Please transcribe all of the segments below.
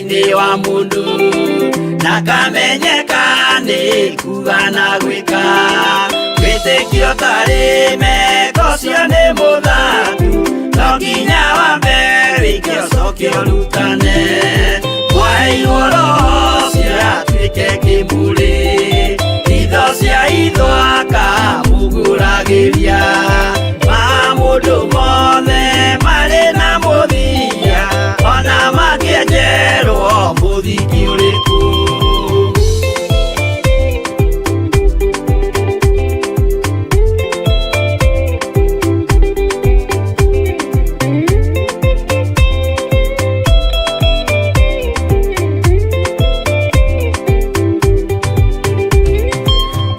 Thĩinĩ wa mũndũ na kamenyeka nĩ kuga na gwĩka. Wĩtĩkio tarĩ meko cio nĩ mũthatu, no nginya wambe wĩke ũcoke ũrutane. Mwaheirwo roho ũcio atuĩke kĩmũrĩ, itho cia itho akamũgũragĩria. Maũndũ mothe marĩ na mũthia, ona mangĩenjerwo mũthingi ũrĩkũ.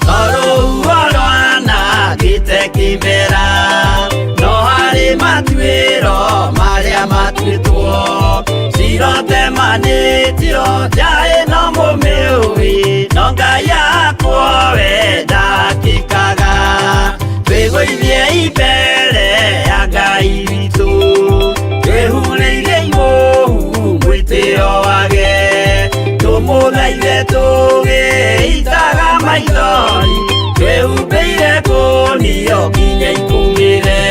Tondũ rwanangĩte kĩmera, no harĩ matuĩro marĩa matuĩtwo. Cirotemanĩtio nja ĩno mũmĩũĩ, no Ngai yakwo we ndakĩkaga. Twĩgũithie mbere ya Ngai witũ, twĩhurĩire mũhu mwĩtĩo wage. Tũmũthaithe tũgĩitaga maithori, twĩhumbĩire ngũnio nginya ikũmĩre.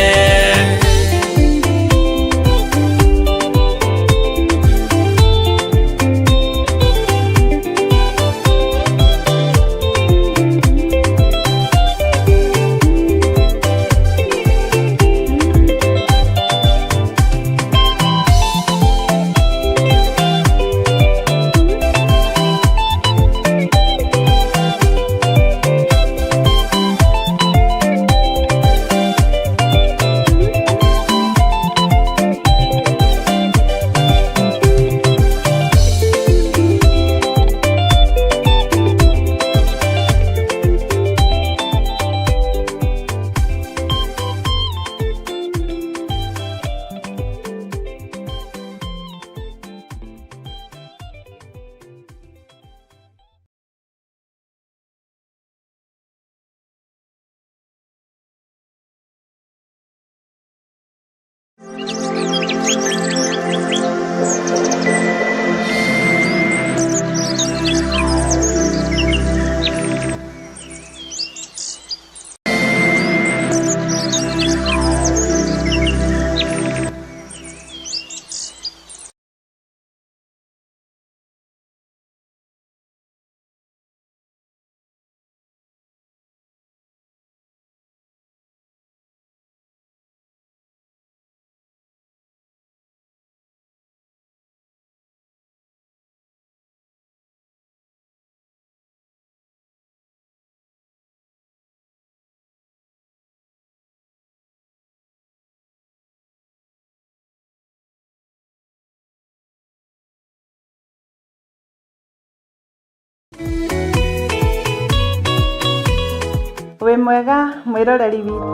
Wĩ mwega mwĩroreri witũ.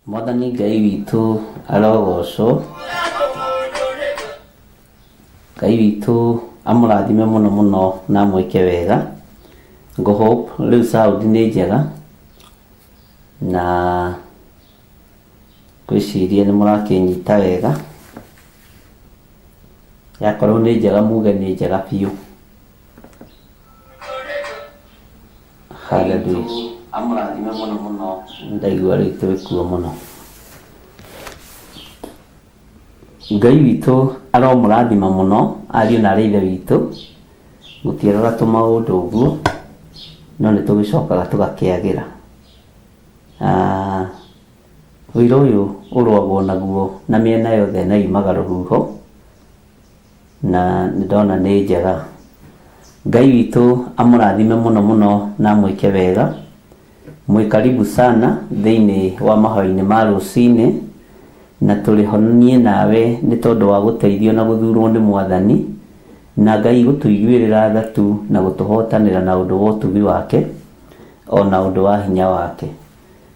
Mwathani Ngai witũ arogocwo. Ngai witũ amũrathime mũno mũno na amwĩke wega. Ngũ hope rĩu sound nĩ njega na ngwĩciria nĩ mũrakĩnyita wega. Yakorwo nĩ njega muge nĩ njega biũ. Hallelujah. Amũrathime mũno mũno. Ndaigua rĩu twĩ kuo mũno. Ngai witũ aromũrathima mũno ariũ na arĩ ithe witũ. Gũtiagaga tũmaũndũ ũguo, no nĩ tũgĩcokaga tũgakĩagĩra. Ũira ũyũ ũrũagwo naguo na mĩena yothe na yumaga rũhuho. Na nĩ ndona nĩ njega. Ngai witũ amũrathime mũno mũno na amwĩke wega. Mwĩ karibu sana thĩinĩ wa mahoya-inĩ ma rũcinĩ, na tũrĩ ho niĩ nawe nĩ tondũ wa gũteithio na gũthurwo nĩ Mwathani, na Ngai gũtũiguĩrĩra tha tu na gũtũhotanĩra na ũndũ wa ũtugi wake, o na ũndũ wa hinya wake.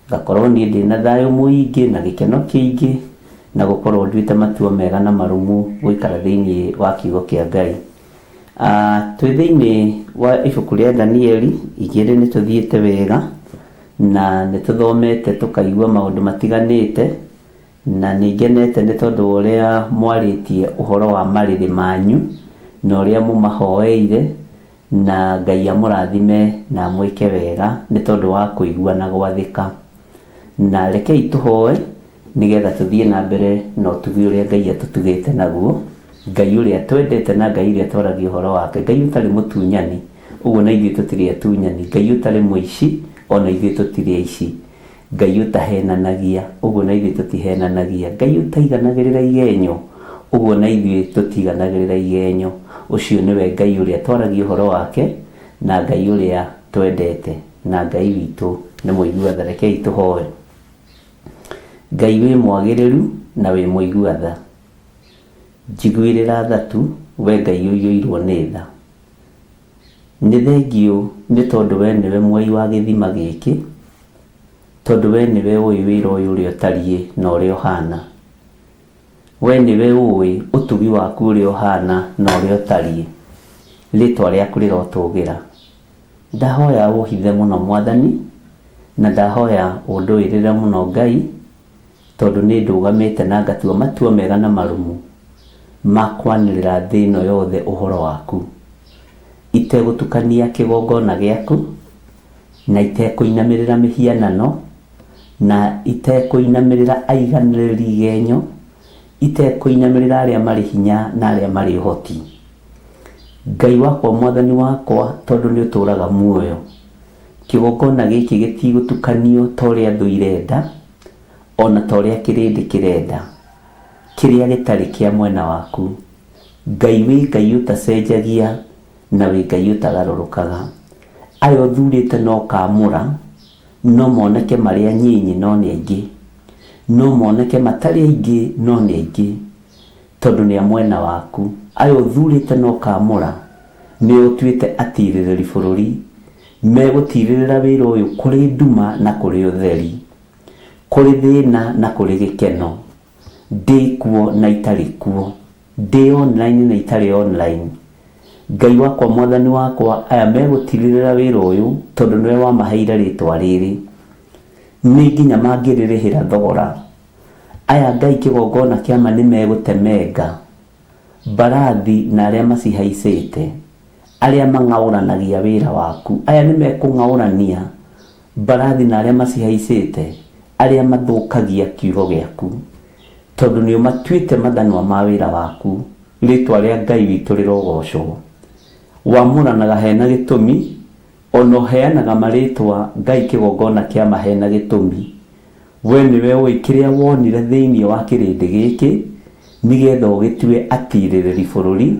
Ngakorwo niĩ ndĩ na thayũ mũingĩ na gĩkeno kĩingĩ. Na gũkorwo nduĩte matua mega na marũmu gũikara thĩinĩ wa kiugo kĩa Ngai. Twĩ thĩinĩ wa ibuku rĩa Danieli igĩrĩ nĩ tũthiĩte wega na nĩ tũthomete tũkaigua maũndũ matiganĩte na nĩ ngenete nĩ tondũ wa ũrĩa mwarĩtie ũhoro wa marĩrĩ manyu na ũrĩa mũmahoeire na Ngai amũrathime na amwĩke wega nĩ tondũ wa kũigua na gwathĩka. Na rekei tũhoe nĩgetha tũthiĩ na mbere na ũtugi ũrĩa Ngai atũtugĩte naguo, Ngai ũrĩa twendete na Ngai ũrĩa twaragia ũhoro wake, Ngai ũtarĩ mũtunyani, ũguo na ithuĩ tũtirĩ atunyani, Ngai ũtarĩ mũici, o na ithuĩ tũtirĩ aici, Ngai ũtahenanagia, ũguo na ithuĩ tũtihenanagia, Ngai ũtaiganagĩrĩra igenyo, ũguo na ithuĩ tũtiganagĩrĩra igenyo. Ũcio nĩwe Ngai ũrĩa twaragia ũhoro wake na Ngai ũrĩa twendete. Na Ngai witũ nĩ mũigua tha. Rekei tũhoe. Ngai wĩ mwagĩrĩru na wĩ mũigua tha. Njiguĩrĩra tha tu, we Ngai ũiyũirwo nĩ tha. Nĩ thengiũ nĩ tondũ we nĩwe mwai wa gĩthima gĩkĩ, tondũ we nĩwe ũĩ wĩra ũyũ ũrĩa ũtariĩ na ũrĩa ũhana. We nĩwe ũĩ ũtugi waku ũrĩa ũhana na ũrĩa ũtariĩ. Rĩtwa rĩaku rĩrotũgĩra. Ndahoya ũhithe mũno Mwathani, na ndahoya ũndũĩrĩre mũno Ngai, tondũ nĩ ndũgamĩte na ngatua matua mega na marũmu ma kwanĩrĩra thĩ ĩno yothe ũhoro waku, itegũtukania kĩgongona gĩaku, na itekũinamĩrĩra mĩhianano, na itekũinamĩrĩra aiganĩrĩri igenyo, itekũinamĩrĩra arĩa marĩ hinya na arĩa marĩ ũhoti. Ngai wakwa Mwathani wakwa tondũ nĩ ũtũraga muoyo, kĩgongona gĩkĩ gĩtigũtukanio ta ũrĩa thũ irenda, ona ta ũrĩa kĩrĩndĩ kĩrenda, kĩrĩa gĩtarĩ kĩa mwena waku. Ngai wĩ Ngai ũtacenjagia na wĩ Ngai ũtagarũrũkaga. Aya ũthurĩte na ũkaamũra, no moneke marĩ anyinyi no nĩ aingĩ, no moneke matarĩ aingĩ no nĩ aingĩ. Tondũ nĩ a mwena waku. Aya ũthuurĩte na ũkaamũra, nĩo ũtuĩte atiirĩrĩri bũrũri. Megũtiirĩrĩra wĩra ũyũ kũrĩ nduma na kũrĩ ũtheri, kũrĩ thĩna na kũrĩ gĩkeno, ndĩ kuo na itarĩ kuo, ndĩ online na itarĩ online. Ngai wakwa, Mwathani wakwa, aya megũtiirĩrĩra wĩra ũyũ tondũ nĩwe wamaheire rĩĩtwa rĩrĩ. Nĩ nginya mangĩrĩrĩhĩra thogora. Aya Ngai kĩgongona kĩa ma nĩmegũtemenga mbarathi na arĩa macihaicĩte, arĩa mang'aũranagia wĩra waku. Aya nĩmekũng'aũrania mbarathi na arĩa macihaicĩte, arĩa mathũkagia kiugo gĩaku, tondũ nĩũmatuĩte mathanwa ma wĩra waku. Rĩĩtwa rĩa Ngai witũ rĩrogocwo. Wamũranaga hena gĩtũmi, ona ũheanaga marĩĩtwa Ngai kĩgongona kĩa ma hena gĩtũmi. We nĩwe ũĩ kĩrĩa wonire thĩinĩ wa kĩrĩndĩ gĩkĩ, nĩgetha ũgĩtue atiirĩrĩri bũrũri,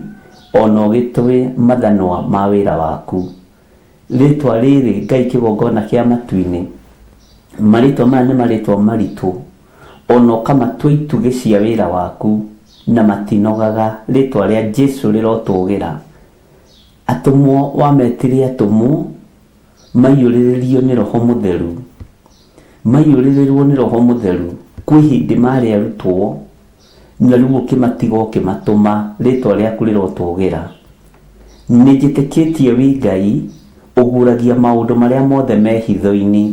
o na ũgĩtue mathanwa ma wĩra waku. Rĩĩtwa rĩrĩ Ngai kĩgongona kĩa matu-inĩ, marĩĩtwa maya nĩ marĩĩtwa maritũ, o na ũkamatua itugĩ cia wĩra waku, na matinogaga. Rĩĩtwa rĩa Jesu rĩrotũgĩra. Atũmwo wametire atũmwo, Maiyũrĩrĩrio nĩ Roho Mũtheru. Maiyũrĩrĩrwo nĩ Roho Mũtheru. Kwĩ hĩndĩ maarĩ arutwo, na rĩu ũkĩmatiga ũkĩmatũma, rĩtwa rĩaku rĩrotũgĩra. Nĩnjĩtĩkĩtie wĩ Ngai, ũguũragia maũndũ marĩa mothe me hitho-inĩ.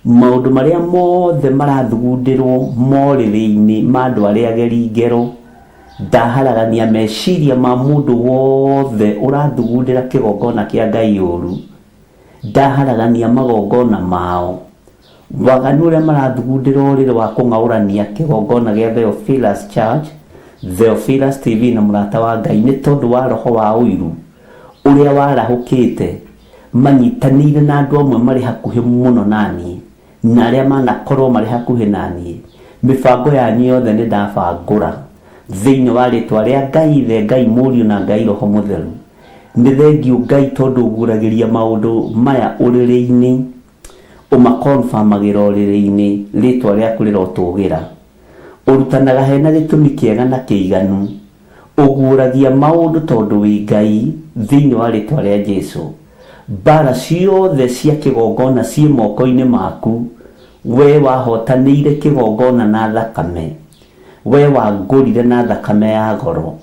Maũndũ marĩa mothe marathugundĩrwo morĩrĩ-inĩ ma andũ arĩa ageri ngero. Ndaharagania meciria ma mũndũ wothe ũrathugundĩra kĩgongona kĩa Ngai ũũru. Ndaharagania magongona mao. Waganu ũrĩa marathugundĩra ũrĩrĩ wa kũng'aũrania kĩgongona gĩa Theophilus Church, Theophilus TV na Mũrata wa Ngai nĩ tondũ wa roho wa ũiru ũrĩa warahũkĩte manyitanĩire na andũ amwe marĩ hakuhĩ mũno na niĩ. Na arĩa manakorwo marĩ hakuhĩ na niĩ, mĩbango yanyu yothe nĩndabangũra, thĩinĩ wa rĩtwa rĩa Ngai Ithe, Ngai Mũriũ, na Ngai Roho Mũtheru. Nĩ thengiũ Ngai tondũ ũguũragĩria maũndũ maya ũrĩrĩ-inĩ, ũmakonfamagĩra ũrĩrĩ-inĩ, rĩtwa rĩaku rĩrotũgĩra. Ũrutanaga hena gĩtũmi kĩega na kĩiganu. Ũguũragia maũndũ tondũ wĩ Ngai, thĩinĩ wa rĩtwa rĩa Jesu. Mbaara ciothe cia kĩgongona ciĩ moko-inĩ maku, wee wahotanĩire kĩgongona na thakame. We wangũrire na thakame ya goro.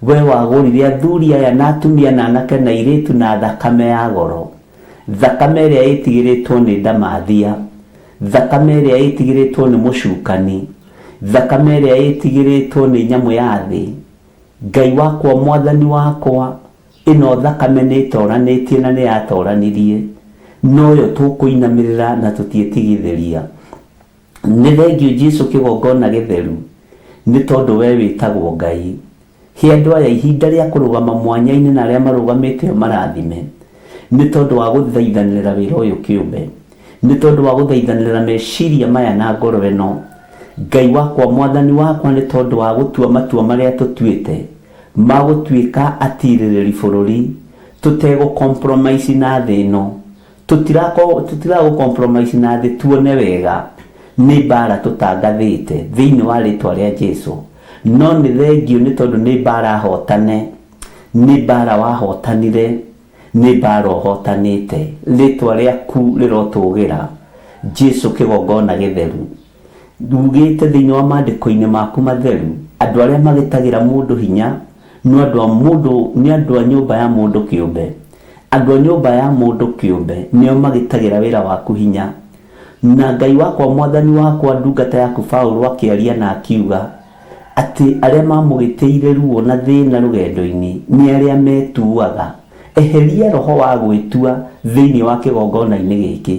We wagũrire athuri aya na atumia na anake na airĩtu na thakame ya goro. Thakame ĩrĩa ĩtigĩrĩtwo nĩ ndamathia. Thakame ĩrĩa ĩtigĩrĩtwo nĩ mũcukani. Thakame ĩrĩa ĩtigĩrĩtwo nĩ nyamũ ya thĩ. Ngai wakwa mwathani wakwa, ĩno thakame nĩ ĩtoranĩtie na nĩ yatoranirie. Noyo tũkũinamĩrĩra na tũtiĩtigithĩria. Nĩ thengiũ Jesu kĩgongona gĩtheru, nĩ tondũ we wĩtagwo Ngai. He andũ aya ihinda rĩa kũrũgama mwanya-inĩ na arĩa marũgamĩte ũmarathime, nĩ tondũ wa gũthaithanĩrĩra wĩra ũyũ kĩũmbe, nĩ tondũ wa gũthaithanĩrĩra meciria maya na ngoro ĩno. Ngai wakwa, Mwathani wakwa, nĩ tondũ wa gũtua matua marĩa tũtuĩte ma gũtuĩka atirĩrĩri bũrũri, tũtegũ compromise na thĩ ĩno, Tũtiragũ compromise na thĩ tuone wega nĩ mbara tũtangathĩte thĩinĩ wa rĩtwa rĩa Jesu. No nĩ thengiũ nĩ tondũ nĩ mbara hotane, nĩ mbara wahotanire, nĩ mbara ũhotanĩte. Rĩtwa rĩaku rĩrotũgĩra Jesu kĩgongona gĩtheru. Ugĩte thĩinĩ wa maandĩko-inĩ maku matheru, andũ arĩa magĩtagĩra mũndũ hinya nĩ andũ a mũndũ, nĩ andũ a nyũmba ya mũndũ kĩũmbe. Andũ a nyũmba ya mũndũ kĩũmbe nĩo magĩtagĩra wĩra waku hinya. Na Ngai wakwa Mwathani wakwa ndungata yaku Paũlũ akĩaria na akiuga atĩ arĩa mamũgĩtĩire ruo na thĩna rũgendo-inĩ nĩ arĩa metuaga. Eheria roho wa gwĩtua thĩinĩ wa kĩgongona-inĩ gĩkĩ.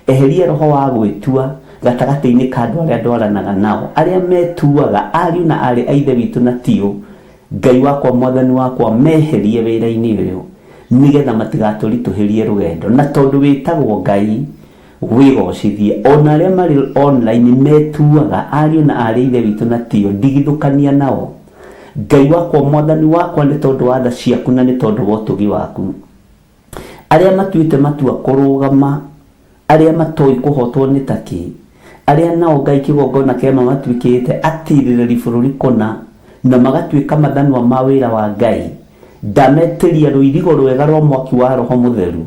Eheria roho wa gwĩtua gatagatĩ-inĩ ka andũ arĩa ndwaranaga nao, arĩa metuaga ariũ na aarĩ a Ithe witũ na tio. Ngai wakwa, Mwathani wakwa, meherie wĩra-inĩ ũyũ, nĩgetha matigatũritũhĩrie rũgendo. Na tondũ wĩtagwo Ngai, wĩgocithie. O na arĩa marĩ online metuaga ariũ na aarĩ a Ithe witũ na tio, ndigithũkania nao. Ngai wakwa, Mwathani wakwa, nĩ tondũ wa tha ciaku na nĩ tondũ wa ũtugi waku. Arĩa matuĩte matua kũrũgama, arĩa matoĩ kũhotwo nĩ ta kĩ, arĩa nao Ngai kĩgongona kĩa ma matuĩkĩte atirĩrĩri bũrũri kũna, na magatuĩka mathanwa ma wĩra wa Ngai, ndametĩria rũirigo rwega rwa mwaki wa Roho Mũtheru,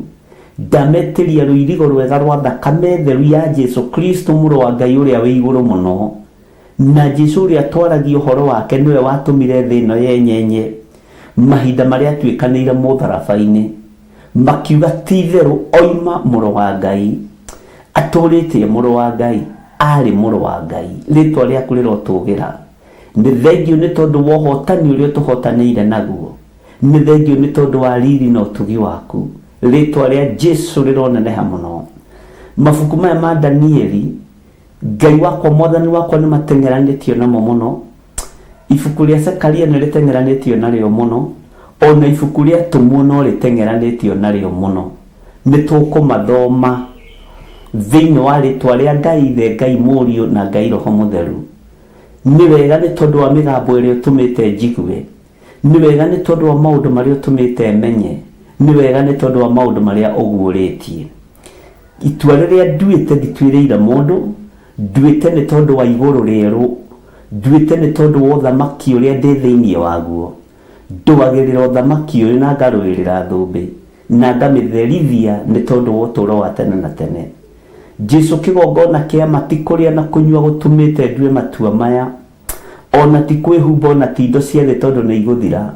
ndametĩria rũirigo rwega rwa thakame theru ya Jesu Kristo Mũrũ wa Ngai ũrĩa wĩ igũrũ mũno. Na Jesu ũrĩa twaragia ũhoro wake nĩwe watũmire thĩ ĩno yenyenye mahinda marĩa atuĩkanĩire mũtharaba-inĩ. Makiuga ti-itherũ oima Mũrũ wa Ngai. Atũrĩte e Mũrũ wa Ngai. Arĩ Mũrũ wa Ngai. Rĩtwa rĩaku rĩrotũgĩra. Nĩ thengiũ nĩ tondũ wa ũhotani ũrĩa ũtũhotanĩire naguo. Nĩ thengiũ nĩ tondũ wa riri na ũtugi waku. Rĩtwa rĩa Jesu rĩroneneha mũno. Mabuku maya ma Danieli Ngai wakwa mwathani wakwa nĩ mateng'eranĩtio namo mũno. Ibuku rĩa Zekaria nĩ rĩteng'eranĩtio narĩo mũno. Ona ibuku rĩa Atũmwo no rĩteng'eranĩtio narĩo mũno. Nĩ tũkũmathoma thĩinĩ wa rĩtwa rĩa Ngai Ithe, Ngai Mũriũ na Ngai Roho Mũtheru. Nĩ wega nĩ tondũ wa mĩgambo ĩrĩa ũtũmĩte njigue. Nĩ wega nĩ tondũ wa maũndũ marĩa ũtũmĩte menye. Nĩ wega nĩ tondũ wa maũndũ marĩa ũguũrĩtie. Itua rĩrĩa nduĩte ndituĩrĩire mũndũ, nduĩte nĩ tondũ wa igũrũ rĩerũ, nduĩte nĩ tondũ wa ũthamaki ũrĩa ndĩ thĩinĩ waguo. Ndũagĩrĩra ũthamaki ũyũ na ngarũĩrĩra thũmbĩ, na ngamĩtherithia nĩ tondũ wa ũtũũro wa tene na tene. Jesu kĩgongona kĩa ma ti kũrĩa na kũnyua gũtũmĩte ndue matua maya, O na ti kwĩhumba o na ti indo cia thĩ tondũ nĩ igũthira,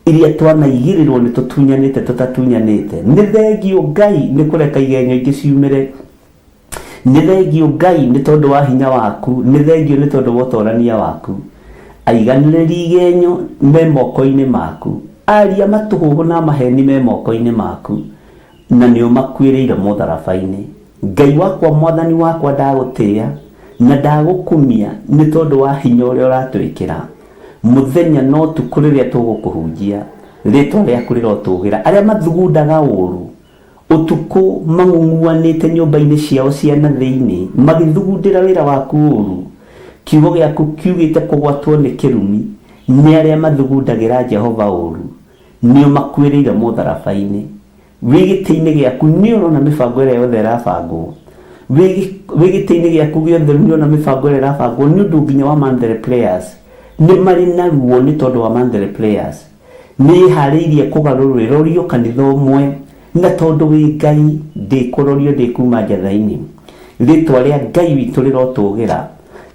iria twanaigĩrĩrwo nĩ tũtunyanĩte tũtatunyanĩte. Nĩ thengiũ Ngai nĩ kũreka igenyo ingĩ ciumĩre. Nĩ thengiũ Ngai nĩ tondũ wa hinya waku. Nĩ thengiũ nĩ tondũ wa ũtorania waku. Aiganĩrĩri igenyo me moko-inĩ maku. Aria matũhũhũ na maheni me moko-inĩ maku. Na nĩ ũmakuĩrĩire mũtharaba-inĩ. Ngai wakwa Mwathani wakwa ndagũtĩĩa na ndagũkumia nĩ tondũ wa hinya ũrĩa ũratwĩkĩra mũthenya na ũtukũ rĩrĩa tũgũkũhunjia. Rĩtwa rĩaku rĩrotũgĩra. Arĩa mathugundaga ũũru ũtukũ mang'ung'uanĩte nyũmba-inĩ ciao cia na thĩinĩ magĩthugundĩra wĩra waku ũũru. Kiugo gĩaku kiugĩte kũgwatwo nĩ kĩrumi nĩ arĩa mathugundagĩra Jehova ũũru. Nĩo makuĩrĩire mũtharaba-inĩ. Wĩ gĩtĩ-inĩ gĩaku nĩ ũrona mĩbango ĩrĩa yothe ĩrabangwo. Wĩ gĩtĩ-inĩ gĩaku gĩa ũtheru nĩ ũrona mĩbango ĩrĩa ĩrabangwo nĩ ũndũ nginya wa monthly prayers. Nĩ marĩ na ruo nĩ tondũ wa monthly prayers. Nĩ ĩharĩirie kũgarũrwo ĩrorio kanitha ũmwe na tondũ wĩ Ngai ndĩkũrorio ndĩkuma njatha-inĩ. Rĩtwa rĩa Ngai witũ rĩrotũgĩra.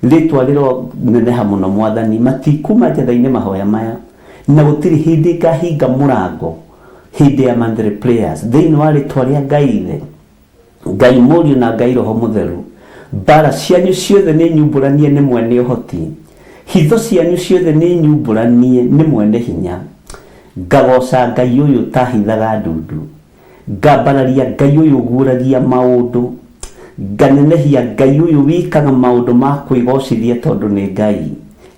Rĩtwa rĩroneneha mũno Mwathani, matikuma njetha-inĩ mahoya maya, na gũtirĩ hĩndĩ ngahinga mũrango hĩndĩ ya monthly prayers thĩinĩ wa rĩtwa rĩa Ngai Ithe, Ngai Mũriũ na Ngai Roho Mũtheru. Mbara cianyu ciothe nĩ nyumbũranie nĩ mwene ũhoti, hitho cianyu ciothe nĩ nyumbũranie nĩ mwene hinya. Ngagoca Ngai ũyũ ũtahithaga ndundu, ngambararia Ngai ũyũ ũguũragia maũndũ, nganenehia Ngai ũyũ wĩkaga maũndũ ma kwĩgocithia tondũ nĩ Ngai.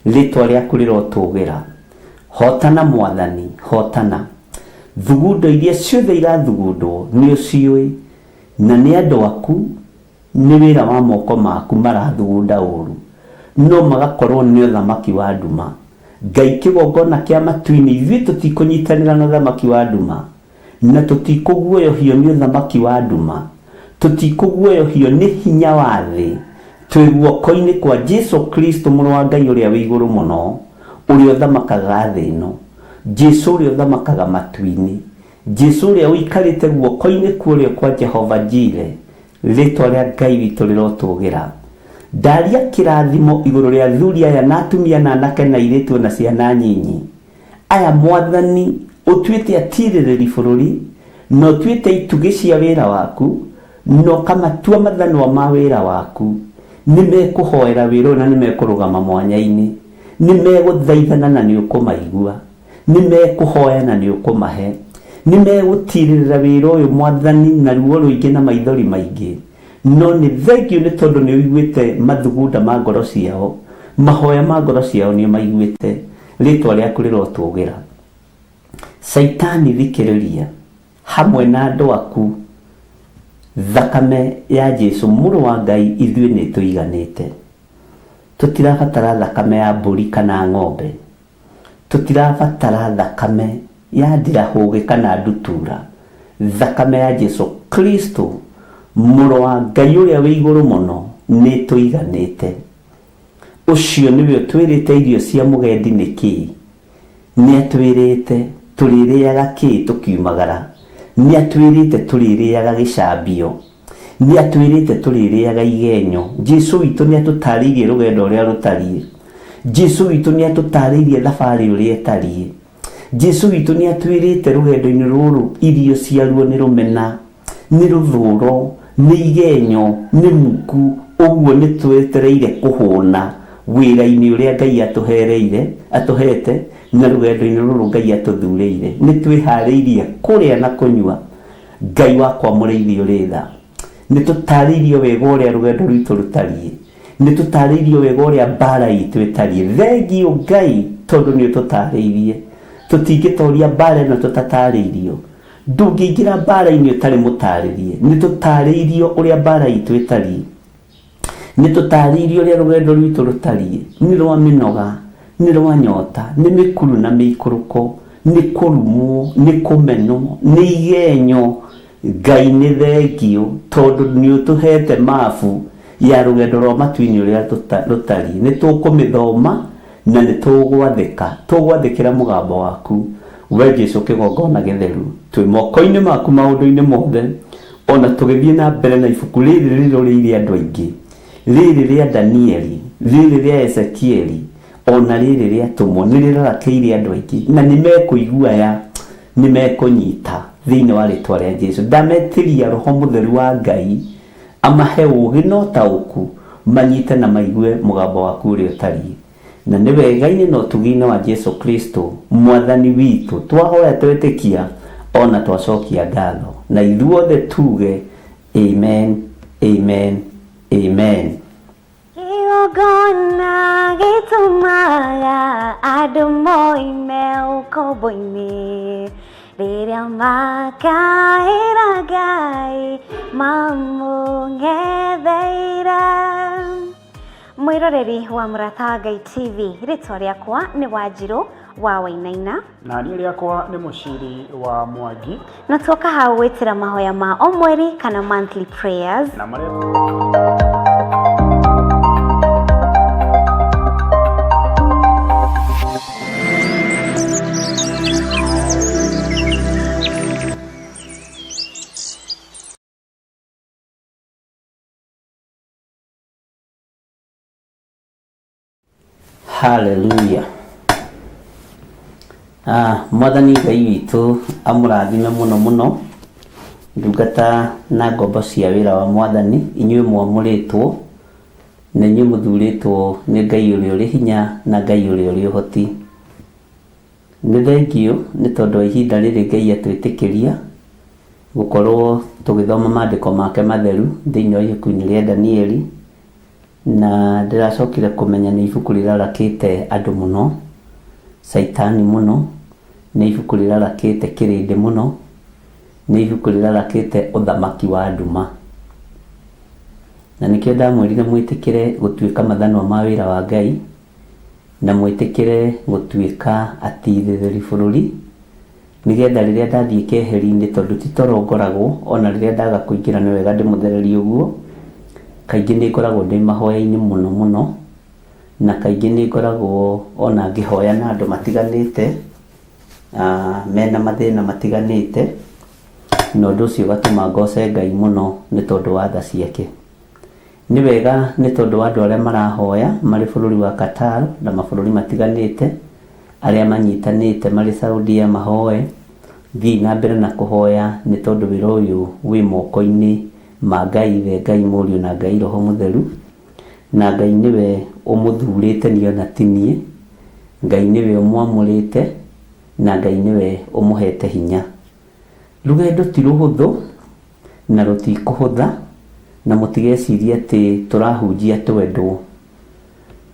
Rĩtwa rĩaku rĩrotũgĩra. Hotana Mwathani, hotana. Thugundo iria ciothe irathugundwo nĩ ũciũĩ, na nĩ andũ aku, nĩ wĩra wa moko maku marathugunda ũru, no magakorwo nĩ ũthamaki wa nduma. Ngai kĩgongona kĩa matu-inĩ, ithuĩ tũtikũnyitanĩra na ũthamaki wa nduma, na tũtikũguoyohio nĩ ũthamaki wa nduma, tũtikũguoyohio nĩ hinya wa thĩ, twĩ guoko-inĩ kwa Jesu Kristo mũrũ wa Ngai ũrĩa wĩ igũrũ mũno, ũrĩa ũthamakaga thĩ ĩno, Jesu ũrĩa ũthamakaga matu-inĩ, Jesu ũrĩa ũikarĩte guoko-inĩ kwa ũrĩo kwa Jehova Jire. Rĩtwa rĩa Ngai witũ rĩrotũgĩra. Ndaria kĩrathimo igũrũ rĩa athuri aya na atumia na anake na airĩtu na ciana nyinyi. Aya Mwathani ũtuĩte atirĩrĩri bũrũri, na ũtuĩte itugĩ cia wĩra waku, na ũkamatua mathanwa ma wĩra waku. Nĩ mekũhoera wĩra ũyũ na nĩ mekũrũgama mwanya-inĩ. Nĩ megũthaithana na nĩ ũkũmaigua. Nĩ mekũhoya na nĩ ũkũmahe. Nĩ megũtirĩrĩra wĩra ũyũ Mwathani na ruo rũingĩ na maithori maingĩ. No nĩ thengiũ nĩ tondũ nĩ ũiguĩte mathugunda ma ngoro ciao, mahoya ma ngoro ciao nĩ ũmaiguĩte. Rĩtwa rĩaku rĩrotũgĩra. Caitani thikĩrĩria hamwe na andũ aku, thakame ya Jesu mũrũ wa Ngai ithuĩ nĩ tũiganĩte. Tũtirabatara thakame ya mbũri kana ng'ombe. Tũtirabatara thakame ya ndirahũgĩ kana ndutura. Thakame ya Jesu Kristo mũrũ wa Ngai ũrĩa wĩ igũrũ mũno nĩ tũiganĩte. Ũcio nĩwe ũtwĩrĩte irio cia mũgendi nĩ kĩĩ. Nĩ atwĩrĩte tũrĩrĩaga kĩĩ tũkiumagara. Nĩ atwĩrĩte tũrĩrĩaga gĩcambio. Nĩ atwĩrĩte tũrĩrĩaga igenyo. Jesu witũ nĩ atũtarĩirie rũgendo ũrĩa rũtariĩ. Jesu witũ nĩ atũtarĩirie thabarĩ ũrĩa ĩtariĩ. Jesu witũ nĩ atwĩrĩte rũgendo-inĩ rũrũ irio ciaruo nĩ rũmena, nĩ rũthũro, nĩ igenyo, nĩ muku. Ũguo nĩ twetereire kũhũna wĩra-inĩ ũrĩa Ngai atũhereire, atũhete, na rũgendo-inĩ rũrũ Ngai atũthurĩire. Nĩ twĩharĩirie kũrĩa na kũnyua. Ngai wakwa mũrĩithi ũrĩ tha. Nĩ tũtarĩirio wega ũrĩa rũgendo rwitũ rũtariĩ. Nĩ tũtarĩirio wega ũrĩa mbara itũ ĩtariĩ. Thengiũ Ngai tondũ nĩ ũtũtarĩirie. Tũtingĩtoria mbara ĩno tũtatarĩirio. Ndũngĩingĩra mbara-inĩ ũtarĩ mũtarĩrie. Nĩ tũtarĩirio ũrĩa mbara itũ ĩtariĩ. Nĩ tũtarĩirio ũrĩa rũgendo rwitũ rũtariĩ. Nĩ rwa mĩnoga, nĩ rwa nyota, nĩ mĩkuru na mĩikũrũko, nĩ kũrumwo, nĩ kũmenwo, nĩ igenyo. Ngai nĩ thengiũ tondũ nĩ ũtũhete mabu ya rũgendo rwa matu-inĩ ũrĩa rũtariĩ. Nĩ tũkũmĩthoma na nĩ tũgwathĩka. Tũgwathĩkĩra mũgambo waku. We Jesu kĩgongona gĩtheru. Twĩ moko-inĩ maku maũndũ-inĩ mothe. Ona tũgĩthiĩ na mbere na ibuku rĩrĩ rĩrũrĩire andũ aingĩ. Rĩrĩ rĩa Danieli, rĩrĩ rĩa Ezekieli, ona rĩrĩ rĩa atũmwo nĩ rĩrarakĩire andũ aingĩ na nĩ mekũigua ya nĩ mekũnyita thĩinĩ wa rĩtwa rĩa Jesu. Ndametĩria Roho Mũtheru wa Ngai amahe ũũgĩ na ũtaũku manyite na maigue mũgambo waku ũrĩa ũtariĩ. Na nĩ wega-inĩ na ũtugi-inĩ wa Jesu Kristo Mwathani witũ twahoya twetĩkia ona twacokia ngatho. Na ithuothe tuge amen, amen, amen. Kĩgongona gĩtũmaga andũ moime ũkombo-inĩ, rĩrĩa makaĩra Ngai mamũng'etheire. Mwĩroreri wa Mũrata wa Ngai TV, rĩtwa rĩakwa nĩ Wanjirũ wa Wainaina. Na niĩ rĩakwa nĩ Mũciri wa Mwangi. Na tuoka hau gwĩtĩra mahoya ma o mweri kana monthly prayers. Na marĩa Hallelujah. Mwathani Ngai witũ amũrathime mũno mũno, ndungata na ngombo cia wĩra wa Mwathani, inyuĩ mwamũrĩtwo na inyuĩ mũthurĩtwo nĩ Ngai ũrĩa ũrĩ hinya na Ngai ũrĩa ũrĩ ũhoti. Nĩ thengiũ nĩ tondũ wa ihinda rĩrĩ Ngai atwĩtĩkĩria gũkorwo tũgĩthoma maandĩko make matheru thĩinĩ wa ibuku-inĩ rĩa Danieli. Na ndĩracokire kũmenya nĩ ibuku rĩrarakĩte andũ mũno, caitani mũno, nĩ ibuku rĩrarakĩte kĩrĩndĩ mũno, nĩ ibuku rĩrarakĩte ũthamaki wa nduma. Na nĩkĩo ndamwĩrire mwĩtĩkĩre gũtuĩka mathanwa ma wĩra wa Ngai, na mwĩtĩkĩre gũtuĩka atirĩrĩri bũrũri, nĩgetha rĩrĩa ndathiĩ keheri-inĩ, tondũ ti toro ngoragwo, ona rĩrĩa ndaga kũingĩra nĩ wega ndĩmũthererie ũguo, kaingĩ nĩ ngoragwo ndĩ mahoya-inĩ mũno mũno, na kaingĩ nĩ ngoragwo ona ngĩhoya na andũ matiganĩte, mena mathĩna matiganĩte, na ũndũ ũcio ũgatũma ngoce Ngai mũno nĩ tondũ wa tha ciake. Nĩ wega nĩ tondũ wa andũ arĩa marahoya marĩ bũrũri wa Qatar na mabũrũri matiganĩte, arĩa manyitanĩte marĩ Saudia mahoe, thiĩi na mbere na kũhoya nĩ tondũ wĩra ũyũ wĩ moko-inĩ ma Ngai Ithe, Ngai Mũriũ na Ngai Roho Mũtheru, na Ngai nĩwe ũmũthurĩte niĩ ona ti niĩ, Ngai nĩwe ũmwamũrĩte na Ngai nĩwe ũmũhete hinya. Rũgendo ti rũhũthũ na rũtikũhũtha, na mũtigecirie atĩ tũrahunjia twendwo.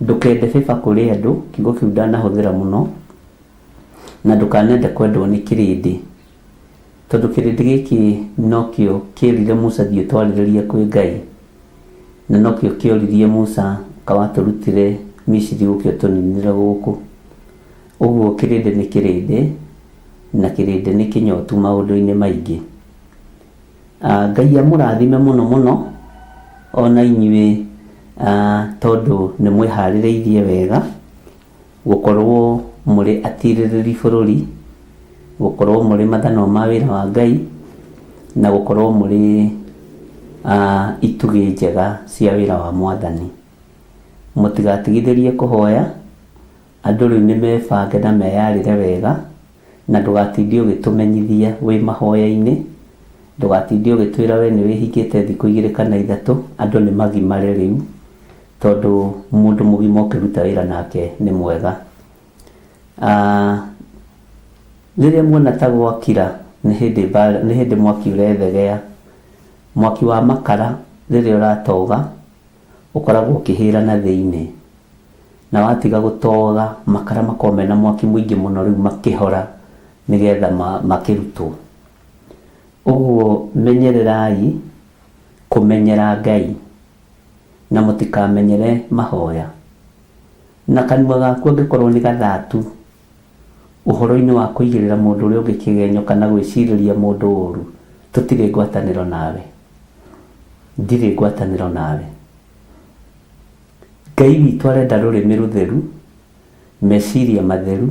Ndũkende favour kũrĩ andũ, kiugo kĩu ndanahũthĩra mũno, na ndũkanende kwendwo nĩ kĩrĩndĩ, tondũ kĩrĩndĩ gĩkĩ nokĩo kĩerire Musa thiĩ ũtwarĩrĩrie kwĩ Ngai, na nokĩo kĩoririe Musa ka watũrutire Misiri ũke ũtũninĩre gũkũ. Ũguo kĩrĩndĩ nĩ kĩrĩndĩ, na kĩrĩndĩ nĩ kĩnyotu maũndũ-inĩ maingĩ. Ngai amũrathime mũno mũno ona inyuĩ tondũ nĩ mwĩharĩrĩirie wega gũkorwo mũrĩ atirĩrĩri bũrũri, gũkorwo mũrĩ mathanwa ma wĩra wa Ngai, na gũkorwo mũrĩ itugĩ njega cia wĩra wa Mwathani. Mũtigatigithĩrie kũhoya, andũ rĩu nĩ mebange na meyarĩre wega, na ndũgatinde ũgĩtũmenyithia wĩ mahoya-inĩ, ndũgatinde ũgĩtwĩra we nĩ wĩhingĩte thikũ igĩrĩ kana ithatũ, andũ nĩ magimare rĩu, tondũ mũndũ mũgima ũkĩruta wĩra nake nĩ mwega. Rĩrĩa muona ta gwakira, nĩ hĩndĩ nĩ hĩndĩ mwaki ũrethegea. Mwaki wa makara rĩrĩa ũratoga, ũkoragwo ũkĩhĩra na thĩinĩ. Na watiga gũtoga, makara makoragwo mena mwaki mũingĩ mũno rĩu makĩhora nĩgetha makĩrutwo. Ũguo menyererai kũmenyera Ngai, na mũtikamenyere mahoya. Na kanua gaku angĩkorwo nĩ gathatu ũhoro-inĩ wa kũigĩrĩra mũndũ ũrĩa ũngĩ kĩgenyo kana gwĩcirĩria mũndũ ũru, tũtirĩ ngwatanĩro nawe. Ndirĩ ngwatanĩro nawe. Ngai witũ arenda rũrĩmĩ rũtheru, meciria matheru,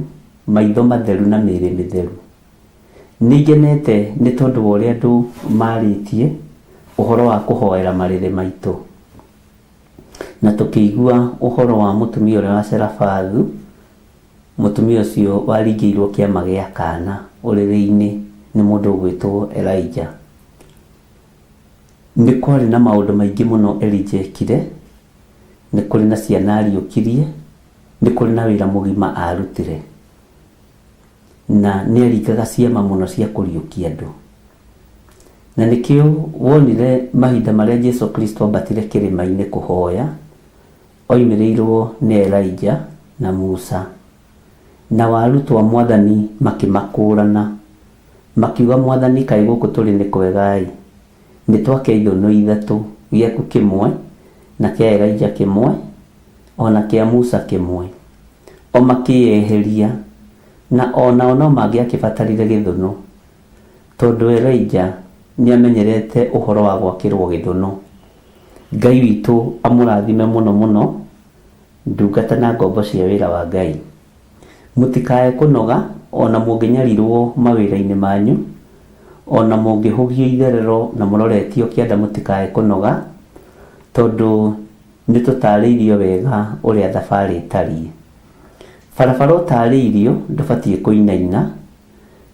maitho matheru na mĩĩrĩ mĩtheru. Nĩ ngenete nĩ tondũ wa ũrĩa andũ marĩtie ũhoro wa kũhoera marĩrĩ maitũ. Na tũkĩigua ũhoro wa mũtumia ũrĩa wa Serafathu, mũtumia ũcio waringĩirwo kĩama gĩa kana ũrĩrĩ-inĩ nĩ mũndũ ũgwĩtwo Elijah. Nĩ kwarĩ na maũndũ maingĩ mũno Elijah ekire, nĩ kũrĩ na ciana ariũkirie, nĩ kũrĩ na wĩra mũgima arutire. Na nĩ aringaga ciama mũno cia kũriũkia andũ. Na nĩkĩo wonire mahinda marĩa Jesu Kristo ambatire kĩrĩma-inĩ kũhoya, oimĩrĩirwo nĩ Elijah na Musa. Nao arutwo a Mwathani makĩmakũũrana, makiuga, Mwathani, kaĩ gũkũ tũrĩ nĩ kwega-ĩ! Nĩ twake ithũnũ ithatũ, gĩaku kĩmwe, na kĩa Elija kĩmwe, o na kĩa Musa kĩmwe. O makĩĩeheria, na o nao no mangĩakĩbatarire gĩthũnũ, tondũ Elija nĩamenyerete ũhoro wa gwakĩrwo gĩthũnũ. Ngai witũ amũrathime mũno mũno, ndungata na ngombo cia wĩra wa Ngai. Mũtikae kũnoga o na mũngĩnyarirwo mawĩra-inĩ manyu, o na mũngĩhũgio itherero na mũroretio kĩanda mũtikae kũnoga, tondũ nĩtũtaarĩirio wega ũrĩa thabarĩ ĩtariĩ. Barabara ũtarĩirio ndũbatiĩ kũinaina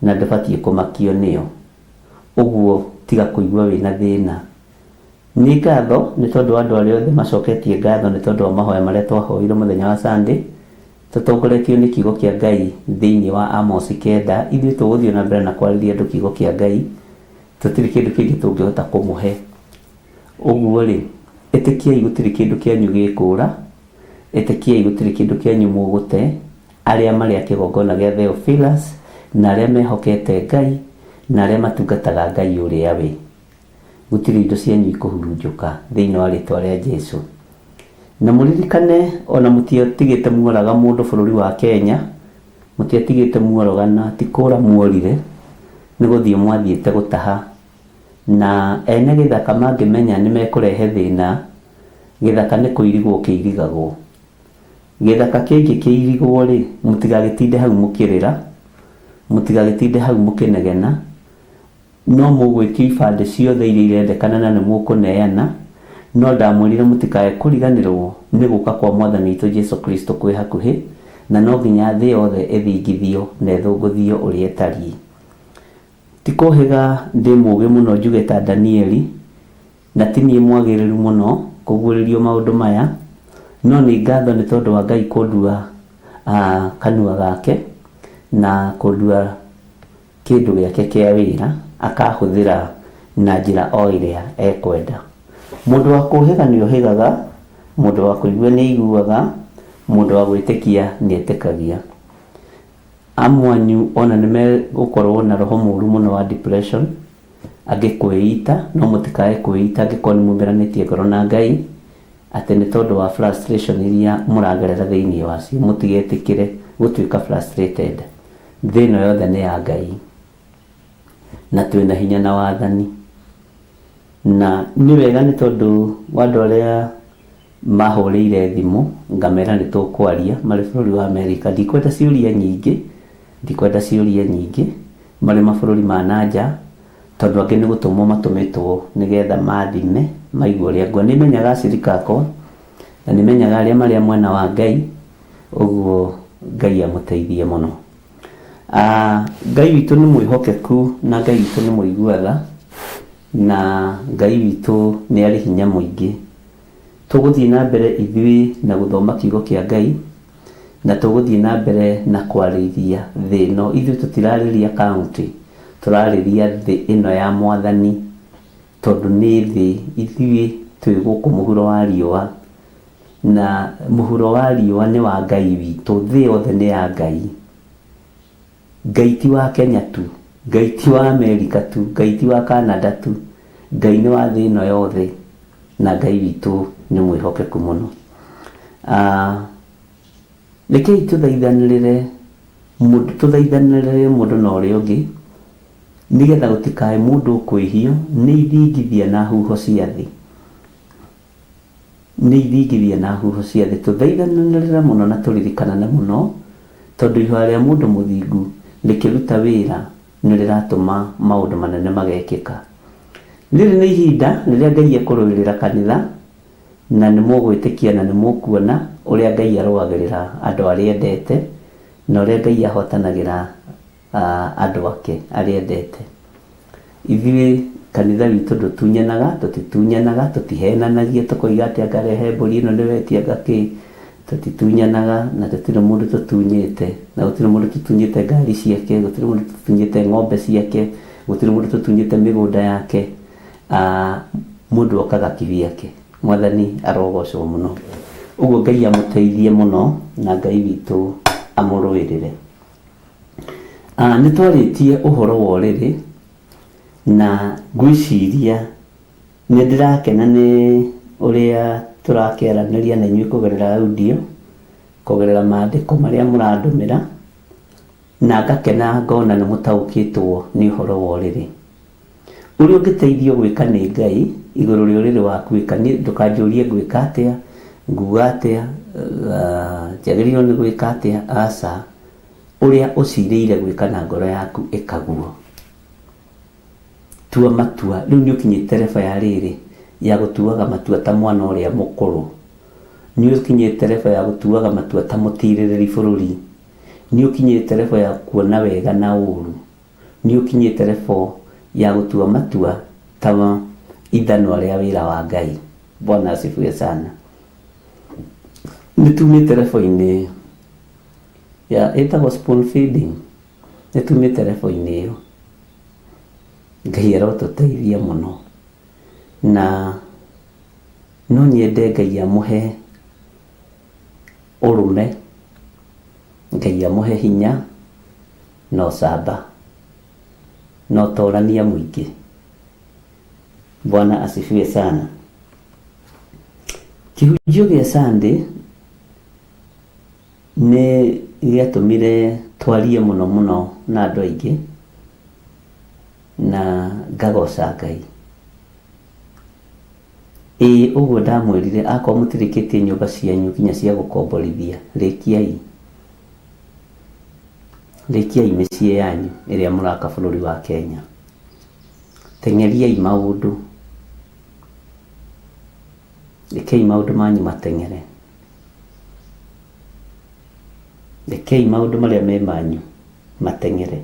na ndũbatiĩ kũmakio nĩyo. Ũguo tiga kũigua wĩna thĩna. Nĩ ngatho nĩ tondũ wa andũ arĩa othe macoketie ngatho nĩ tondũ wa mahoya marĩa twahoire mũthenya wa Sunday, tũtongoretio nĩ kiugo kĩa Ngai thĩinĩ wa Amosi 9. Ithuĩ tũgũthiĩ na mbere na kwarĩria andũ kiugo kĩa Ngai, tũtirĩ kĩndũ kĩngĩ tũngĩhota kũmũhe. Ũguo rĩ, ĩtĩkiai gũtirĩ kĩndũ kĩanyu gĩkũra, ĩtĩkiai gũtirĩ kĩndũ kĩanyu mũgũte, arĩa marĩ a kĩgongona gĩa Theophilus, na arĩa mehokete Ngai, na arĩa matungataga Ngai ũrĩa we. Gũtirĩ indo cianyu ikũhurunjũka thĩinĩ wa rĩtwa rĩa Jesu. Na mũririkane ona mũtiatigĩte muoraga mũndũ bũrũri wa Kenya, mũtiatigĩte muorogana, ti kũra muorire, nĩ gũthiĩ mwathiĩte gũtaha. Na ene gĩthaka mangĩmenya nĩ mekũrehe thĩna, gĩthaka nĩ kũirigwo kĩirigagwo. Gĩthaka kĩngĩkĩirigwo rĩ, mũtigagĩtinde hau mũkĩrĩra, mũtigagĩtinde hau mũkĩnegena, no mũgwĩtio ibandĩ ciothe iria irendekana na nĩ mũkũneana, no ndamwĩrire mũtikae kũriganĩrwo nĩ gũka kwa Mwathani witũ Jesu Kristo kwĩ hakuhĩ, na no nginya thĩ yothe ĩthingithio na ĩthũngũthio ũrĩa ĩtariĩ. Ti kũhĩga ndĩ mũũgĩ mũno njuge ta Danieli, na ti niĩ mwagĩrĩru mũno kũguũrĩrio maũndũ maya, no nĩ ngatho nĩ tondũ wa Ngai kũndua kanua gake na kũndua kĩndũ gĩake kĩa wĩra, akahũthĩra na njĩra o ĩrĩa ekwenda. Mũndũ wa kũhĩga nĩ ohĩgaga, mũndũ wa kũigua nĩ aiguaga, mũndũ wa gwĩtĩkia nĩ etĩkagia. Amwe anyu ona nĩ megũkorwo na roho mũru mũno wa depression, angĩ kwĩita, no mũtikae kwĩita angĩkorwo nĩ mumĩranĩtie ngoro na Ngai, atĩ nĩ tondũ wa frustration iria mũragerera thĩinĩ wacio, mũtigetĩkĩre gũtuĩka frustrated. Thĩ ĩno yothe nĩ ya Ngai, na twĩna hinya na wathani. Na nĩ wega nĩ tondũ wa andũ arĩa mahũrĩire thimũ ngamera nĩ tũkwaria marĩ bũrũri wa Amerika. Ndikwenda ciũria nyingĩ, ndikwenda ciũria nyingĩ marĩ mabũrũri ma na nja, tondũ angĩ nĩ gũtũmwo matũmĩtwo nĩgetha mathime maigue ũrĩa nguo. Nĩ menyaga acirika akwa na nĩ menyaga arĩa marĩ a mwena wa Ngai, ũguo Ngai amũteithie mũno. Ngai witũ nĩ mwĩhokeku na Ngai witũ nĩ mũigua tha na Ngai witũ nĩ arĩ hinya mũingĩ. Tũgũthiĩ na mbere ithuĩ na gũthoma kiugo kĩa Ngai, na tũgũthiĩ na mbere na kwarĩria thĩ ĩno. Ithuĩ tũtirarĩria county, tũrarĩria thĩ ĩno ya Mwathani, tondũ nĩ thĩ. Ithuĩ twĩ gũkũ mũhuro wa riũa, na mũhuro wa riũa nĩ wa Ngai witũ. Thĩ yothe nĩ ya Ngai. Ngai ti wa Kenya tu, Ngai ti wa Amerika tu, Ngai ti wa Canada tu, Ngai nĩ wa thĩ ĩno yothe, na Ngai witũ nĩ mwĩhokeku mũno. Rekei tũthaithanĩrĩre mũndũ, tũthaithanĩrĩre mũndũ na ũrĩa ũngĩ, nĩgetha gũtikae mũndũ ũkwĩhio nĩ ithingithia na huho cia thĩ. Nĩ ithingithia na huho cia thĩ. Tũthaithanĩrĩre mũno na tũririkanane mũno, tondũ ihoya rĩa mũndũ mũthingu rĩkĩruta wĩra nĩ rĩratũma maũndũ manene magekĩka. Rĩrĩ nĩ ihinda rĩrĩa Ngai ekũrũĩrĩra kanitha, na nĩ mũgwĩtĩkia na nĩ mũkuona ũrĩa Ngai arũagĩrĩra andũ arĩa endete, na ũrĩa Ngai ahotanagĩra andũ ake arĩa endete. Ithuĩ kanitha witũ ndũtunyanaga, tũtitunyanaga, tũtihenanagia tũkoiga atĩ anga rehe mbũri ĩno nĩ wetia anga kĩ. Tũtitunyanaga na tũtirĩ mũndũ tũtunyĩte, na gũtirĩ mũndũ tũtunyĩte ngari ciake, gũtirĩ mũndũ tũtunyĩte ng'ombe ciake, gũtirĩ mũndũ tũtunyĩte mĩgũnda yake. Mũndũ okaga kivyake. Mwathani arogocwo mũno. Ũguo Ngai amũteithie mũno na Ngai witũ amũrũĩrĩre. Nĩ twarĩtie ũhoro wa ũrĩrĩ na ngwĩciria nĩ ndĩrakena nĩ ũrĩa tũrakĩaranĩria na inyuĩ kũgerera audio, kũgerera mandĩko marĩa mũrandũmĩra, na ngakena ngona nĩ mũtaũkĩtwo nĩ ũhoro wa ũrĩrĩ. Ũrĩa ũngĩteithio gwĩka nĩ Ngai igũrũ rĩa ũrĩrĩ waku ĩka. Niĩ ndũkanjũrie ngwĩka atĩa, nguga atĩa, njagĩrĩirwo nĩ gwĩka atĩa, aca. Ũrĩa ũcirĩire gwĩka na ngoro yaku ĩka guo. Tua matua. Rĩu nĩ ũkinyĩte level ya rĩrĩ, ya gũtuaga matua ta mwana ũrĩa mũkũrũ. Nĩ ũkinyĩte level ya gũtuaga matua ta mũtirĩrĩri bũrũri. Nĩ ũkinyĩte level ya kuona wega na ũru. Nĩ ũkinyĩte level ya gũtua matua ta ithanwa rĩa wĩra wa Ngai. Bwana asifiwe sana. Nĩ tumĩte level-inĩ ya ĩtagwo spoon feeding. Nĩ tumĩte level-inĩ ĩyo. Ngai arotũteithia mũno. Na no nyende Ngai amũhe ũrũme, Ngai amũhe hinya na ũcamba na ũtorania mũingĩ. Bwana asifiwe sana. Kĩhunjio gĩa Sunday nĩ gĩatũmire twarie mũno mũno na andũ aingĩ na ngagoca Ngai. Ĩĩ ũguo ndamwĩrire akorwo mũtirĩkĩtie nyũmba cianyu nginya cia gũkomborithia, rĩkiai. Rĩkiai mĩciĩ yanyu ĩrĩa mũraka bũrũri wa Kenya. Teng'eriai maũndũ. Rekei maũndũ manyu mateng'ere. Rekei maũndũ marĩa me manyu mateng'ere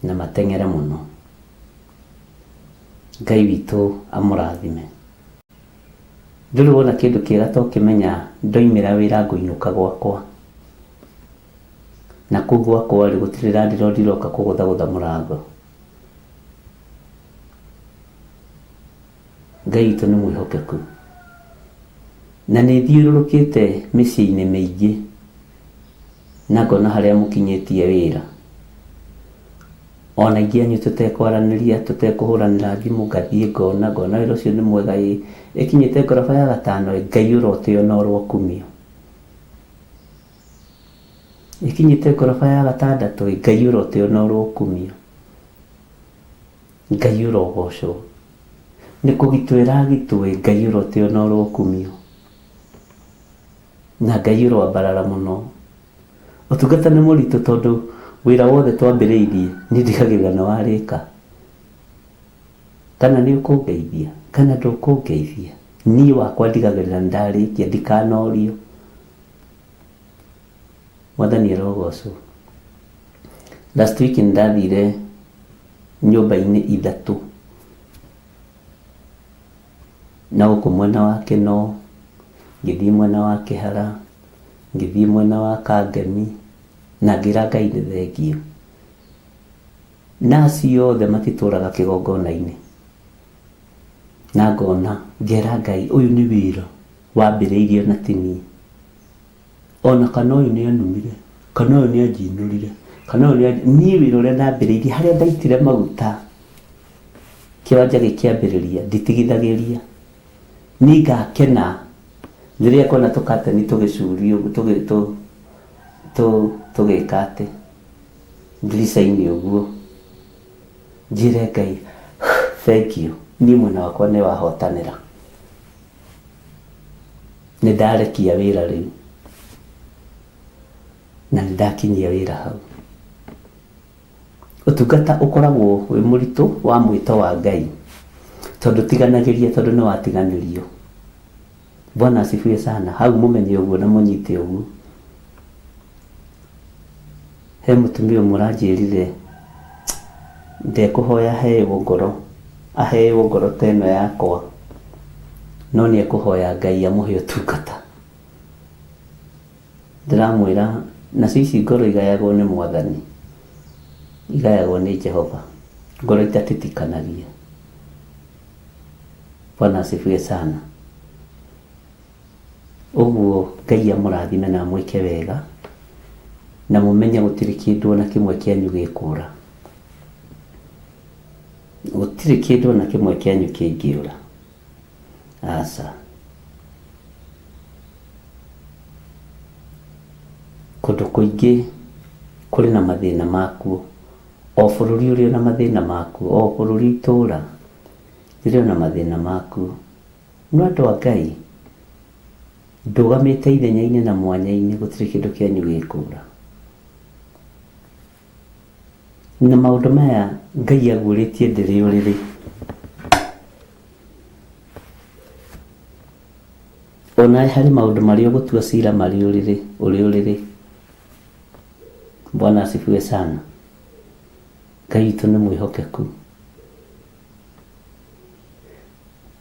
na mateng'ere mũno. Ngai witũ amũrathime. Ndũrĩ wona kĩndũ kĩega ta ũkĩmenya ndoimĩra wĩra ngũinũka gwakwa. Na kũu gwakwa rĩ gũtirĩ landlord ũroka kũgũthagũtha mũrango. Ngai witũ nĩ mwĩhokeku. Na nĩ thiũrũrũkĩte mĩciĩ-inĩ mĩingĩ na ngona harĩa mũkinyĩtie wĩra. Ona aingĩ anyu tũtekwaranĩria, tũtekũhũranĩra thimũ, ngathiĩ ngona, ngona wĩra ũcio nĩ mwega ĩ, ĩkinyĩte ngoroba ya gatano ĩ, Ngai ũrotĩo na ũrokumio. Ĩkinyĩte ngoroba ya gatandatũ ĩ, Ngai ũrotĩo na ũrokumio. Ngai ũrogocwo. Nĩ kũgitwo ĩragitwo ĩ, Ngai ũrotĩo na ũrokumio. Na Ngai ũroambarara mũno. Ũtungata nĩ mũritũ tondũ wĩra wothe twambĩrĩirie niĩ ndigagĩrĩra nĩ warĩka. Kana nĩ ũkũngeithia kana ndũkũngeithia, niĩ wakwa ndigagĩrĩra nĩ ndarĩkia ndikanorio. Mwathani arogocwo. Last week nĩ ndathire nyũmba-inĩ ithatũ na gũkũ mwena wa Kĩnoo, ngĩthiĩ mwena wa Kĩhara, ngĩthiĩ mwena wa Kangemi na ngĩra Ngai nĩ thengiũ. Na acio othe matitũraga kĩgongona-inĩ. Na ngona, ngera Ngai ũyũ nĩ wĩra wambĩrĩirio na ti niĩ. Ona kana ũyũ nĩ anumire, kana ũyũ nĩ anjinũrire, kana ũyũ nĩ niĩ wĩra ũrĩa ndambĩrĩirie harĩa ndaitire maguta kĩwanja gĩkĩambĩrĩria nditigithagĩria. Niĩ ngakena rĩrĩa ngona tũkateni tũgĩcurio tũgĩka atĩ ndirica-inĩ ũguo njĩre Ngai thank you, niĩ mwena wakwa nĩ wahotanĩra. Nĩ ndarekia wĩra rĩu na nĩ ndakinyia wĩra hau. Ũtungata ũkoragwo wĩ mũritũ wa mwĩto wa Ngai tondũ tiganagĩria tondũ nĩ watiganĩrio. Bwana asifiwe sana. Hau mũmenye ũguo na mũnyite ũguo. He mũtumia ũmwe ũranjĩrire ndekũhoya aheo ngoro, aheo ngoro ta ĩno yakwa, no nĩ ekũhoya Ngai amũhe ũtungata. Ndĩramwĩra nacio ici ngoro igayagwo nĩ Mwathani, igayagwo nĩ Jehova, ngoro itatitikanagia. Bwana asifiwe sana. Ũguo Ngai amũrathime na amwĩke wega, na mũmenye gũtirĩ kĩndũ ona kĩmwe kĩanyu gĩkũra. Gũtirĩ kĩndũ ona kĩmwe kĩanyu kĩngĩũra. Aca. Kũndũ kũingĩ kũrĩ na mathĩna makuo. O bũrũri ũrĩ na mathĩna makuo, o bũrũri itũũra rĩrĩ o na mathĩna makuo. No andũ a Ngai, ndũgamĩte ithenya-inĩ na mwanya-inĩ gũtirĩ kĩndũ kĩanyu gĩkũra. Na maũndũ maya Ngai aguũrĩtie ndĩrĩ ũrĩrĩ. Ona harĩ maũndũ marĩa ũgũtua cira marĩ ũrĩrĩ, ũrĩ ũrĩrĩ. Bwana asifiwe sana. Ngai witũ nĩ mwĩhokeku.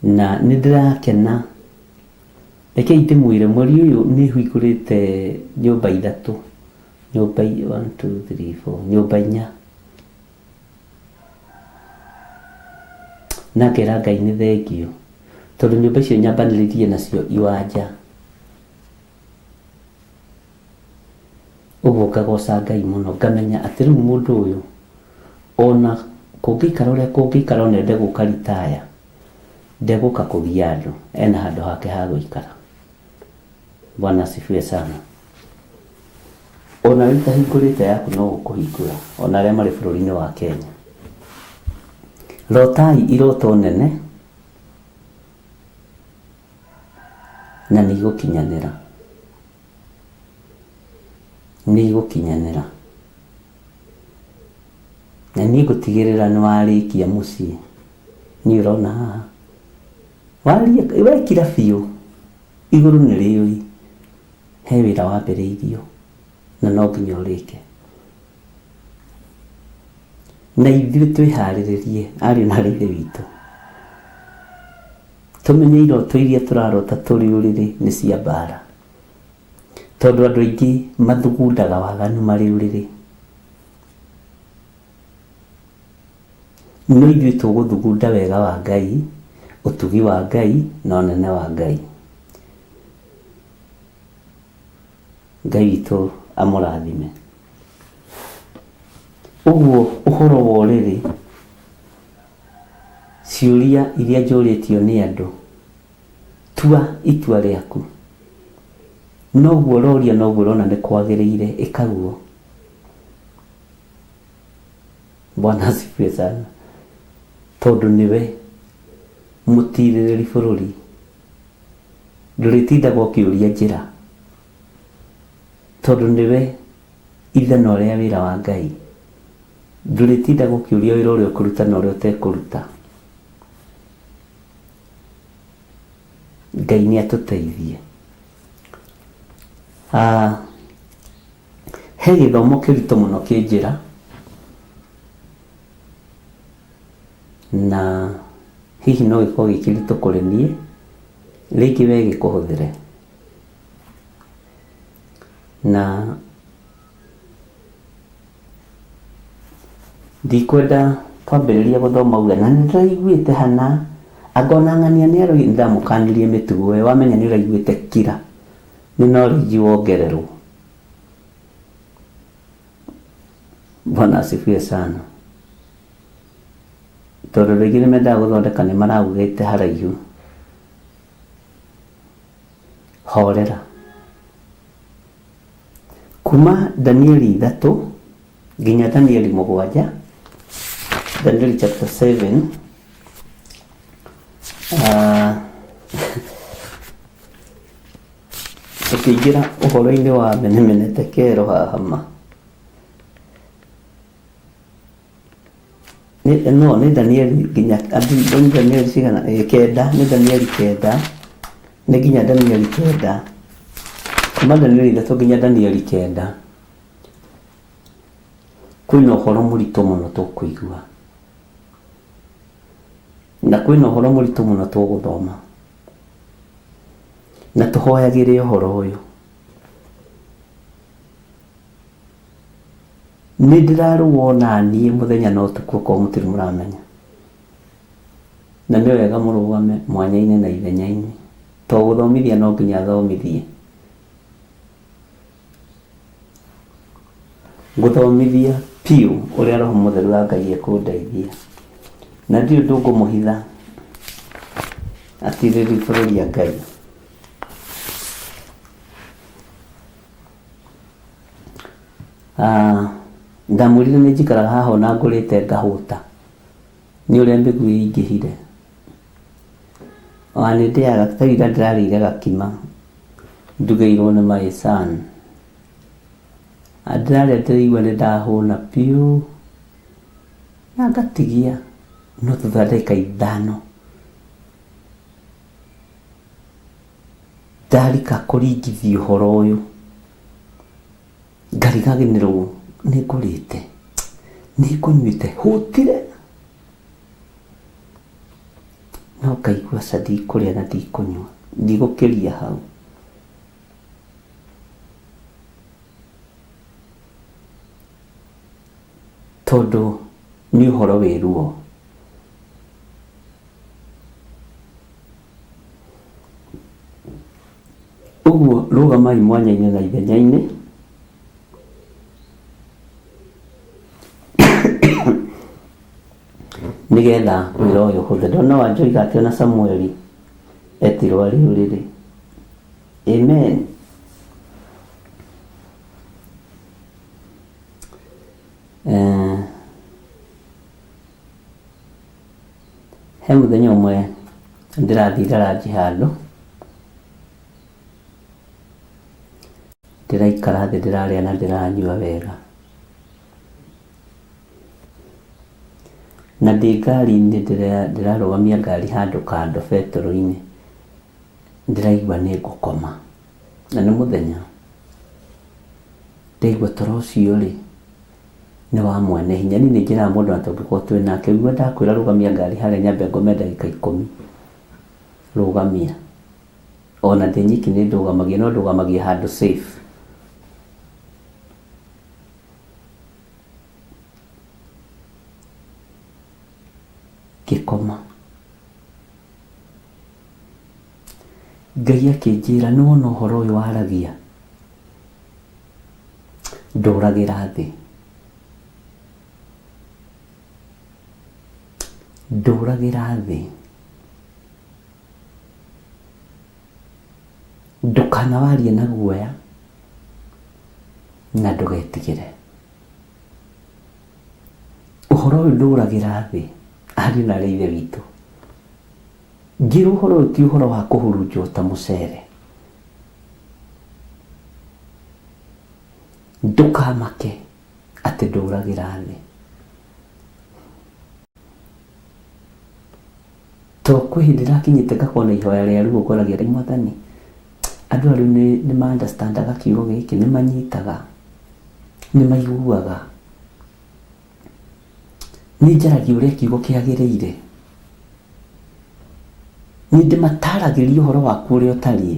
Na nĩ ndĩrakena. Rekei ndĩmwĩre mweri ũyũ nĩ hingũrĩte nyũmba ithatũ. Nyũmba 1 2 3 4 nyũmba inya. Na ngera Ngai nĩ thengio. Tondũ nyũmba icio nyambanĩrĩrie nacio iwanja. Ũguo ngagoca Ngai mũno ngamenya atĩ rĩu mũndũ ũyũ ona kũngĩikara ũrĩa kũngĩikara ona ende gũka ritaya ndegũka kũgia andũ ena handũ hake ha gũikara. Bwana asifiwe sana. Ona wĩ ũtahingũrĩte yaku no ũkũhingũra ona arĩa marĩ bũrũri-inĩ wa Kenya. Rotai iroto nene na nĩ igũkinyanĩra. Nĩ igũkinyanĩra. Na niĩ ngũtigĩrĩra nĩ warĩkia mũciĩ. Niĩ ũrona haha. Waria wekira biũ igũrũ nĩ rĩũĩ he wĩra wambĩrĩirio na no nginya ũrĩke. Na ithuĩ twĩharĩrĩrie ariũ na aarĩ a Ithe witũ. Tũmenye iroto iria tũrarota tũrĩ ũrĩrĩ nĩ cia mbara. Tondũ andũ aingĩ mathugundaga waganu marĩ ũrĩrĩ. No ithuĩ tũgũthugunda wega wa Ngai, ũtugi wa Ngai na ũnene wa Ngai. Ngai witũ amũrathime. Ũguo ũhoro wa ũrĩrĩ, ciũria iria njũrĩtio nĩ andũ, tua itua rĩaku. Noguo ũroria noguo ũrona nĩ kwagĩrĩire, ĩka guo. Bwana asifiwe sana. Tondũ nĩwe mũtirĩrĩri bũrũri. Ndũrĩtindaga ũkĩũria njĩra. Tondũ nĩwe ithanwa rĩa wĩra wa Ngai. Ndũrĩtindaga ũkĩũria wĩra ũrĩa ũkũruta na ũrĩa ũtekũruta. Ngai nĩ atũteithie. Ah, he gĩthomo kĩritũ mũno kĩ njĩra na hihi no gĩkorwo gĩ kĩritũ kũrĩ niĩ, rĩngĩ we gĩkũhũthĩre. Na ndikwenda kwambĩrĩria gũthoma uge na nĩndĩraiguĩte hana anga ona ng'ania nĩ aroigire nĩndamũkanirie mĩtugo ĩyo wamenya nĩ ũraiguĩte kira nĩ knowledge wongererwo. Bwana asifiwe sana. Tondũ andũ aingĩ nĩ mendaga gũthondeka nĩ maraugĩte haraihu. Horera. Kuma Danieli ithatũ nginya Danieli mũgwanja, Danieli chapter 7, tũkĩingĩra ũhoro-inĩ wa menemene tekero haha ma. Nĩ, no nĩ Danieli nginya nĩ Danieli cigana? Ĩ, kenda, nĩ Danieli kenda, nĩ nginya Danieli kenda. Kuma Danieli ithatũ nginya Danieli kenda. Kwĩna ũhoro mũritũ mũno tũkũigua. Na kwĩna ũhoro mũritũ mũno tũgũthoma. Na tũhoyagĩre ũhoro ũyũ. Nĩ ndĩrarũa ona niĩ mũthenya na ũtukũ okorwo mũtirĩ mũramenya. Na nĩ wega mũrũgame mwanya-inĩ na ithenya-inĩ. To gũthomithia no nginya thomithie. Ngũthomithia biũ ũrĩa Roho Mũtheru wa Ngai ekũndeithia. Na ndirĩ ũndũ ngũmũhitha atirĩrĩri bũrũri a Ngai. Ah, ndamwĩrire nĩ njikaraga haha ona ngũrĩte ngahũta nĩ ũrĩa mĩguĩ ĩingĩhire. Ona nĩ ndĩaga ta ira ndĩrarĩire gakima ndugĩirwo nĩ my son. Na ndĩrarĩa ndĩraigua nĩ ndahũna biũ na ngatigia no thutha wa ndagĩka ithano ndarika kũringithia ũhoro ũyũ ngariganĩrwo Nĩngũrĩte, nĩngũnyuĩte, hũtire, no ngaigua ca ndikũrĩa na ndikũnyua, ndigũkĩria hau. Tondũ nĩ ũhoro wĩ ruo. Ũguo rũgamai mwanya-inĩ na ithenya-inĩ. Nĩgetha wĩra ũyũ ũhũthe. Ndona wanjoiga atĩ ona Samueli etirwo arĩ ũrĩrĩ. Amen. Eh, he mũthenya ũmwe ndĩrathiĩ ranji handũ, ndĩraikara thĩ ndĩrarĩa na ndĩranyua wega. Na ndĩ ngari-inĩ ndĩrarũgamia ngari handũ kando betũrũ-inĩ, ndĩraigua nĩ ngũkoma. Na nĩ mũthenya. Ndaigua toro ũcio rĩ, nĩ wa mwene hinya. Niĩ nĩ njĩraga mũndũ ona tũngĩkorwo twĩ nake, ũigua ndakwĩra rũgamia ngari harĩa nyambe ngome ndagĩka ikũmi, rũgamia. Ona ndĩ nyiki nĩ ndũgamagia, no ndũgamagia handũ safe. Ngĩkoma. Ngai akĩnjĩra nĩ wona ũhoro ũyũ waragia, ndũragĩra thĩ. Ndũragĩra thĩ. Ndũkanawarie na guoya na ndũgetigĩre. Ũhoro ũyũ ndũragĩra thĩ, ariũ na aarĩ a Ithe witũ. Ngĩrwo ũhoro ũyũ ti ũhoro wa kũhurunjwo ta mũcere. Ndũkamake atĩ ndũragĩra thĩ. To kwĩ hĩndĩ ĩrakinyĩte ngakorwo na ihoya rĩa ruo ngoragia Ngai mwathani, andũ aya rĩu nĩ ma understand aga kiugo gĩkĩ, nĩ manyitaga, nĩ maiguaga. Nĩ njaragia ũrĩa kiugo kĩagĩrĩire. Nĩ ndĩmataragĩria ũhoro waku ũrĩa ũtariĩ.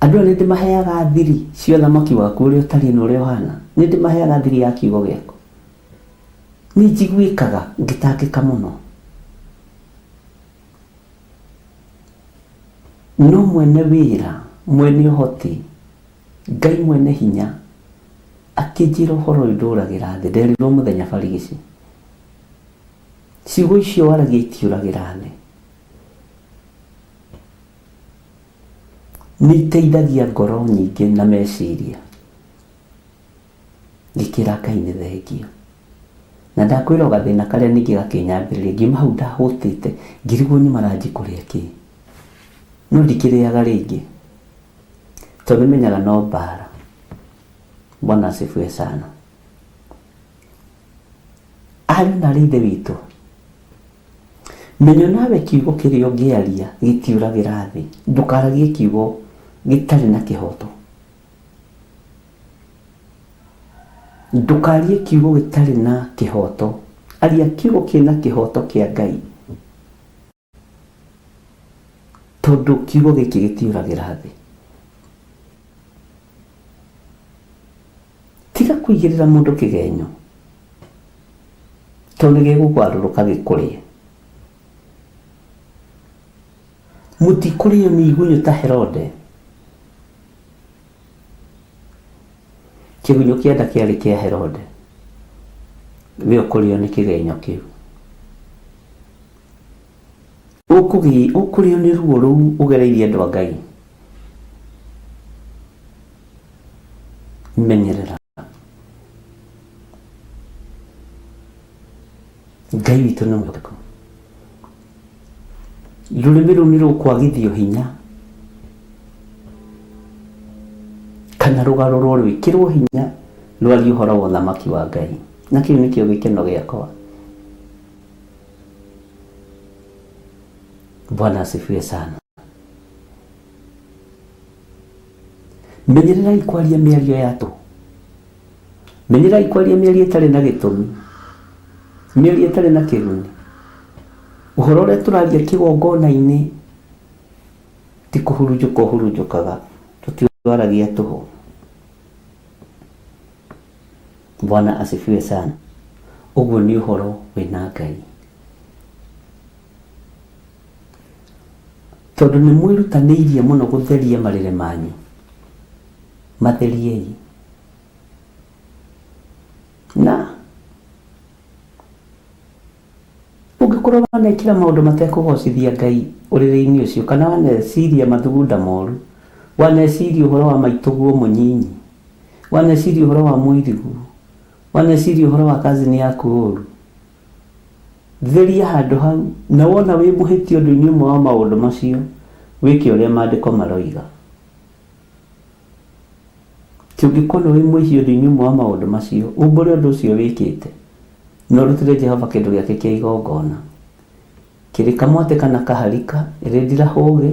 Andũ aya nĩ ndĩmaheaga thiri cia ũthamaki waku ũrĩa ũtariĩ na ũrĩa ũhana. Nĩ ndĩmaheaga thiri ya kiugo gĩaku. Nĩ njiguĩkaga ngĩtangĩka mũno. No mwene wĩra, mwene ũhoti, Ngai mwene hinya akĩnjĩra ũhoro ũyũ ndũragĩra thĩ. Nderirwo mũthenya barigici. Ciugo icio waragia itiũragĩra thĩ. Nĩ iteithagia ngoro nyingĩ na meciria. Ngĩkĩra Ngai nĩ thengiũ. Na ndakwĩra o gathĩna karĩa ningĩ gakĩnyambĩrĩria, ngiuma hau ndahũtĩte, ngĩrigwo nyuma ranji kũrĩa kĩ. No ndikĩrĩaga rĩngĩ, tondũ nĩmenyaga no mbara. Bwana asifiwe sana. Ariũ na aarĩ a Ithe witũ, menya nawe kiugo kĩrĩa ũngĩaria gĩtiũragĩra thĩ. Ndũkaragie kiugo gĩtarĩ na kĩhoto. Ndũkarie kiugo gĩtarĩ na kĩhoto. Aria kiugo kĩna kĩhoto kĩa Ngai. Tondũ kiugo gĩkĩ gĩtiũragĩra thĩ. Tiga kũigĩrĩra mũndũ kĩgenyo, tondũ nĩ gĩgũgarũrũka gĩkũrĩe. Mũtikũrĩo nĩ igunyũ ta Herode. Kĩgunyũ kĩa nda kĩarĩ kĩa Herode. We ũkũrĩo nĩ kĩgenyo kĩu. Ũkũrĩo nĩ ruo rũu ũgereirie andũ a Ngai. Menyerera. Ngai witũ nĩ mwĩhokeku. Rũrĩmĩ rũu nĩ rũkwagithio hinya kana rũgarũrwo rwĩkĩrwo hinya rwarie ũhoro wa ũthamaki wa Ngai. Na kĩu nĩkĩo gĩkeno gĩakwa. Bwana asifiwe sana. Menyererai kwaria mĩario ya tũhũ. Menyerai kwaria mĩario ĩtarĩ na gĩtũmi, mĩario ĩtarĩ na kĩguni. Ũhoro ũrĩa tũraria kĩgongona-inĩ ti kũhurunjũka ũhurunjũkaga, tũtiwaragia tũhũ. Bwana asifiwe sana. Ũguo nĩ ũhoro wĩna Ngai. Tondũ nĩ mwĩrutanĩirie mũno gũtheria marĩrĩ manyu, matheriei. Na ũngĩkorwo wanekĩra maũndũ matekũgocithia Ngai ũrĩrĩ-inĩ ũcio, kana waneciria mathugunda moru, waneciria ũhoro wa maitũguo mũnyinyi, waneciria ũhoro wa mũiriguo, waneciria ũhoro wa cousin yaku ũru, theria handũ hau, na wona wĩ mũhĩtia ũndũ-inĩ ũmwe wa maũndũ macio, wĩke ũrĩa maandĩko maroiga. Ti ũngĩkona wĩ mwĩhia ũndũ-inĩ ũmwe wa maũndũ macio, umbũre ũndũ ũcio wĩkĩte, na ũrutĩre Jehova kĩndũ gĩake kĩa igongona, kĩrĩ kamwatĩ kana kaharika, ĩrĩ ndirahũgĩ,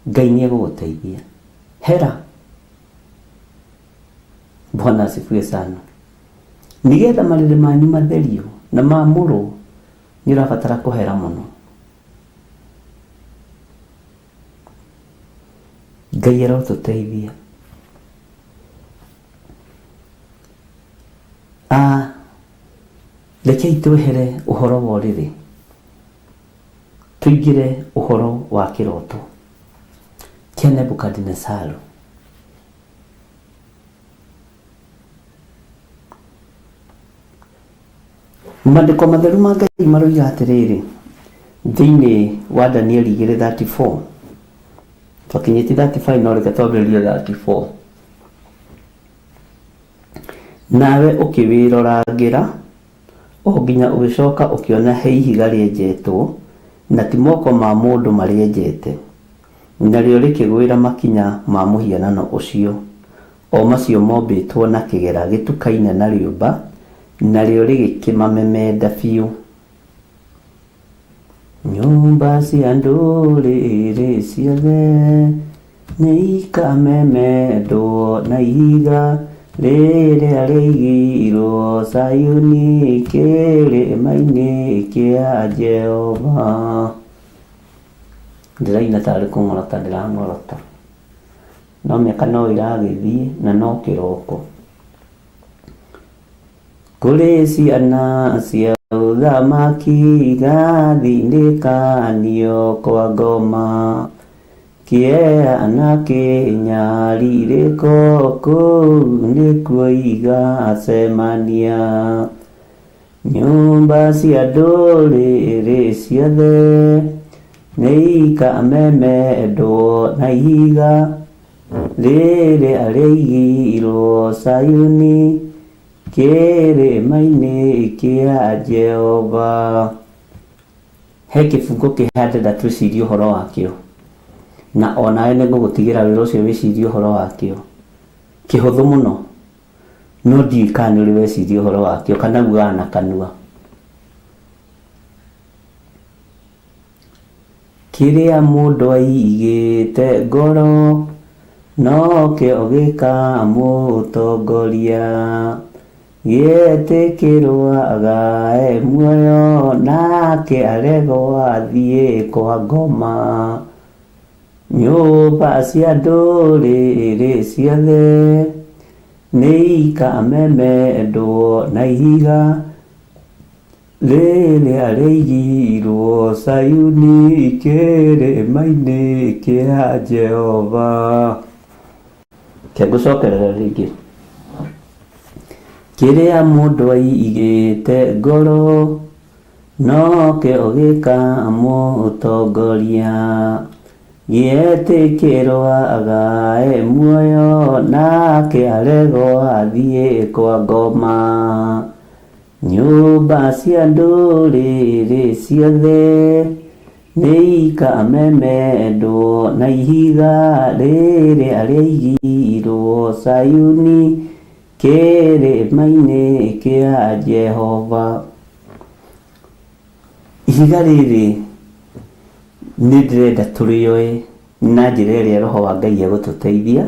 Ngai nĩ egũgũteithia. Hera. Bwana asifiwe sana. Nĩgetha marĩrĩ manyu matherio na mamũrwo, nĩ ũrabatara kũhera mũno. Ngai arotũteithia. Ah, rekei twehere ũhoro wa ũrĩrĩ tũingĩre ũhoro wa kĩroto kĩa Nebukadinesaru. Maandĩko matheru ma Ngai maroiga atĩrĩrĩ, thĩinĩ wa Danieli 2:34, twakinyĩtie 35 no reke twambĩrĩrie 34. Nawe ũkĩwĩrorangĩra, o nginya ũgĩcoka ũkĩona he ihiga rĩenjetwo, na ti moko ma mũndũ marĩenjete, narĩo rĩkĩgwĩra makinya ma mũhianano ũcio, o macio mombĩtwo na kĩgera gĩtukaine na rĩũmba, narĩo rĩgĩkĩmamemenda biũ. Nyũmba cia ndũrĩrĩ ciothe nĩikamemendwo na ihiga rĩrĩa rĩigirwo Zayuni kĩrĩma-inĩ kĩa Jehova. Ndĩraina tarĩ kũng'orota ndĩrang'orota, no mĩaka no ĩragĩthiĩ na no kĩroko. Kũrĩ ciana cia ũthamaki igathinĩkanio kwa ngoma, kĩeha na kĩnyarirĩko kũu nĩkuo igacemania. Nyũmba cia ndũrĩrĩ ciothe nĩikamemendwo na ihiga rĩrĩa rĩaigirwo Zayuni Kĩrĩma-inĩ kĩa Jehova. He kĩbungo kĩ haha ndĩrenda twĩcirie ũhoro wakĩo, na o nawe nĩ ngũgũtigĩra wĩra ũcio wĩcirie ũhoro wakĩo. Kĩhũthũ mũno, no ndiũĩ kana nĩ ũrĩ weciria ũhoro wakĩo kana ugaga na kanua. Kĩrĩa mũndũ aigĩte ngoro nokĩo gĩkamũtongoria, Gĩetĩkĩrwo agae muoyo nake aregwo athiĩ kwa ngoma. Nyũmba cia ndũrĩrĩ ciothe nĩikamemendwo na ihiga Rĩrĩa rĩaigirwo Zayuni kĩrĩma-inĩ kĩa Jehova. Reke ngũcokerere rĩngĩ. Kĩrĩa mũndũ aigĩte ngoro nokĩo gĩkamũtongoria, Gĩetĩkĩrwo agae muoyo nake aregwo athiĩ kwa ngoma. Nyũmba cia ndũrĩrĩ ciothe nĩikamemendwo na ihiga rĩrĩa rĩaigirwo Zayuni kĩrĩma-inĩ kĩa Jehova. Ihiga rĩrĩ nĩ ndĩrenda tũrĩoe na njĩra ĩrĩa Roho wa Ngai egũtũteithia.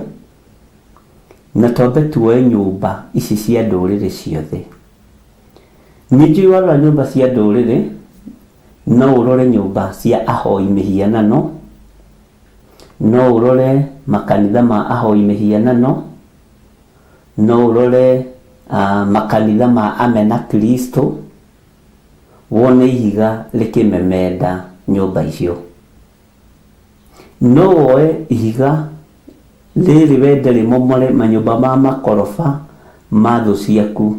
Na twambe tuoe nyũmba ici cia ndũrĩrĩ ciothe. Nĩ njũĩ warora nyũmba cia ndũrĩrĩ, no ũrore nyũmba cia ahoi mĩhianano, no ũrore makanitha ma ahoi mĩhianano, no ũrore makanitha ma amena Kristo, wone ihiga rĩkĩmemenda nyũmba icio. No woe ihiga rĩrĩ wende rĩmomore manyũmba ma makoroba ma thũ ciaku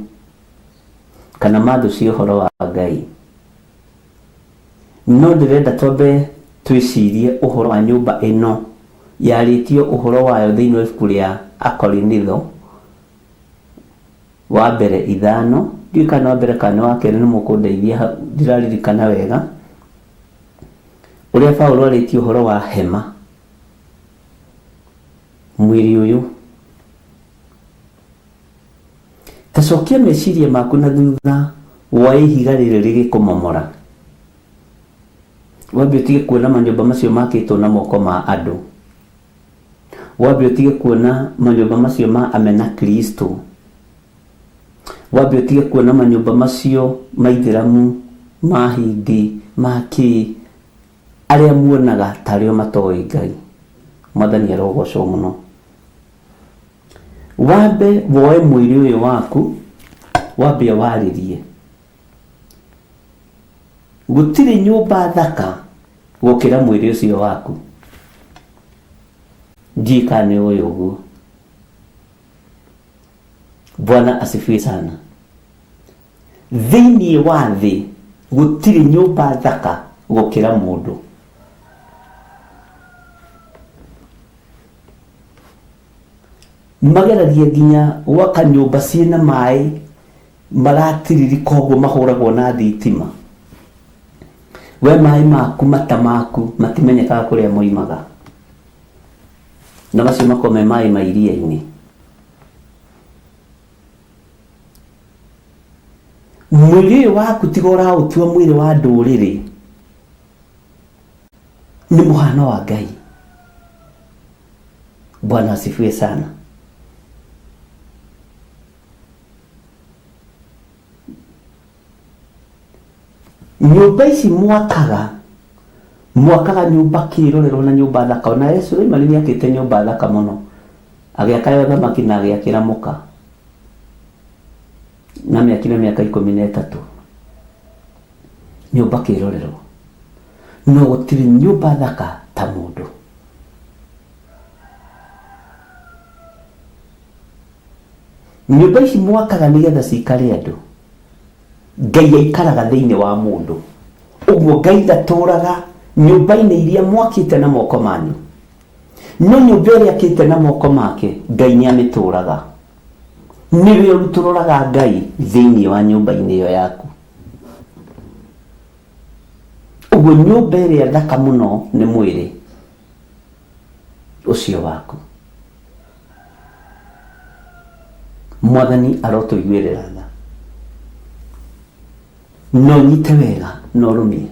kana ma thũ cia ũhoro wa Ngai. No ndĩrenda twambe twĩcirie ũhoro wa nyũmba ĩno yarĩtio ũhoro wayo thĩinĩ wa ibuku rĩa Akorinitho wa mbere ithano, ndiũĩ kana nĩ wa mbere kana nĩ wa kerĩ, nĩ mũkũndeithia hau ndiraririkana wega. Ũrĩa Paulo arĩtie ũhoro wa hema, mwĩrĩ ũyũ. Ta cokia meciria maku na thutha woe ihiga rĩrĩ rĩgĩkũmomora. Wambe ũtige kuona manyũmba macio makĩtwo na moko ma andũ. Wambe ũtige kuona manyũmba macio ma amena Kristo. Wambe ũtige kuona manyũmba macio ma ithĩramu, ma Hindi, ma kĩ, arĩa muonaga tarĩo matoĩ Ngai. Mwathani arogocwo mũno. Wambe woe mwĩrĩ ũyũ waku, wambe ũwarĩrie. Gũtirĩ nyũmba thaka gũkĩra mwĩrĩ ũcio waku. Ndiũĩ kana nĩ ũĩ ũguo. Bwana asifiwe sana. Thĩinĩ wa thĩ gũtirĩ nyũmba thaka gũkĩra mũndũ. Mageragia nginya gwaka nyũmba ciĩna maĩ maratiririka ũguo mahũragwo na thitima. We maĩ maku mata maku matimenyekaga kũrĩa moimaga. Na macio makoragwo me maĩ ma iria-inĩ. Mwĩrĩ ũyũ waku tiga ũraũtua mwĩrĩ wa ndũrĩrĩ, nĩ mũhano wa Ngai. Bwana asifiwe sana. Nyũmba ici mwakaga, mwakaga nyũmba kĩrorerwa na nyũmba thaka. Ona Suleimani nĩ akĩte nyũmba thaka mũno, agĩaka ya ũthamaki na agĩakĩra mũka, na amĩakire mĩaka 13. Nyũmba kĩrorerwa, no gũtirĩ nyũmba thaka ta mũndũ. Nyũmba ici mwakaga nĩgetha cikare andũ. Ngai aikaraga thĩinĩ wa mũndũ. Ũguo Ngai ndatũraga nyũmba-inĩ iria mwakĩte na moko manyu. No nyũmba ĩrĩa akĩte na moko make, Ngai nĩ amĩtũraga. Nĩwe ũrutũrũraga Ngai thĩinĩ wa nyũmba-inĩ ĩyo yaku. Ũguo nyũmba ĩrĩa thaka mũno nĩ mwĩrĩ ũcio waku. Mwathani arotũiguĩrĩra tha. Na ũnyite wega na ũrũmie.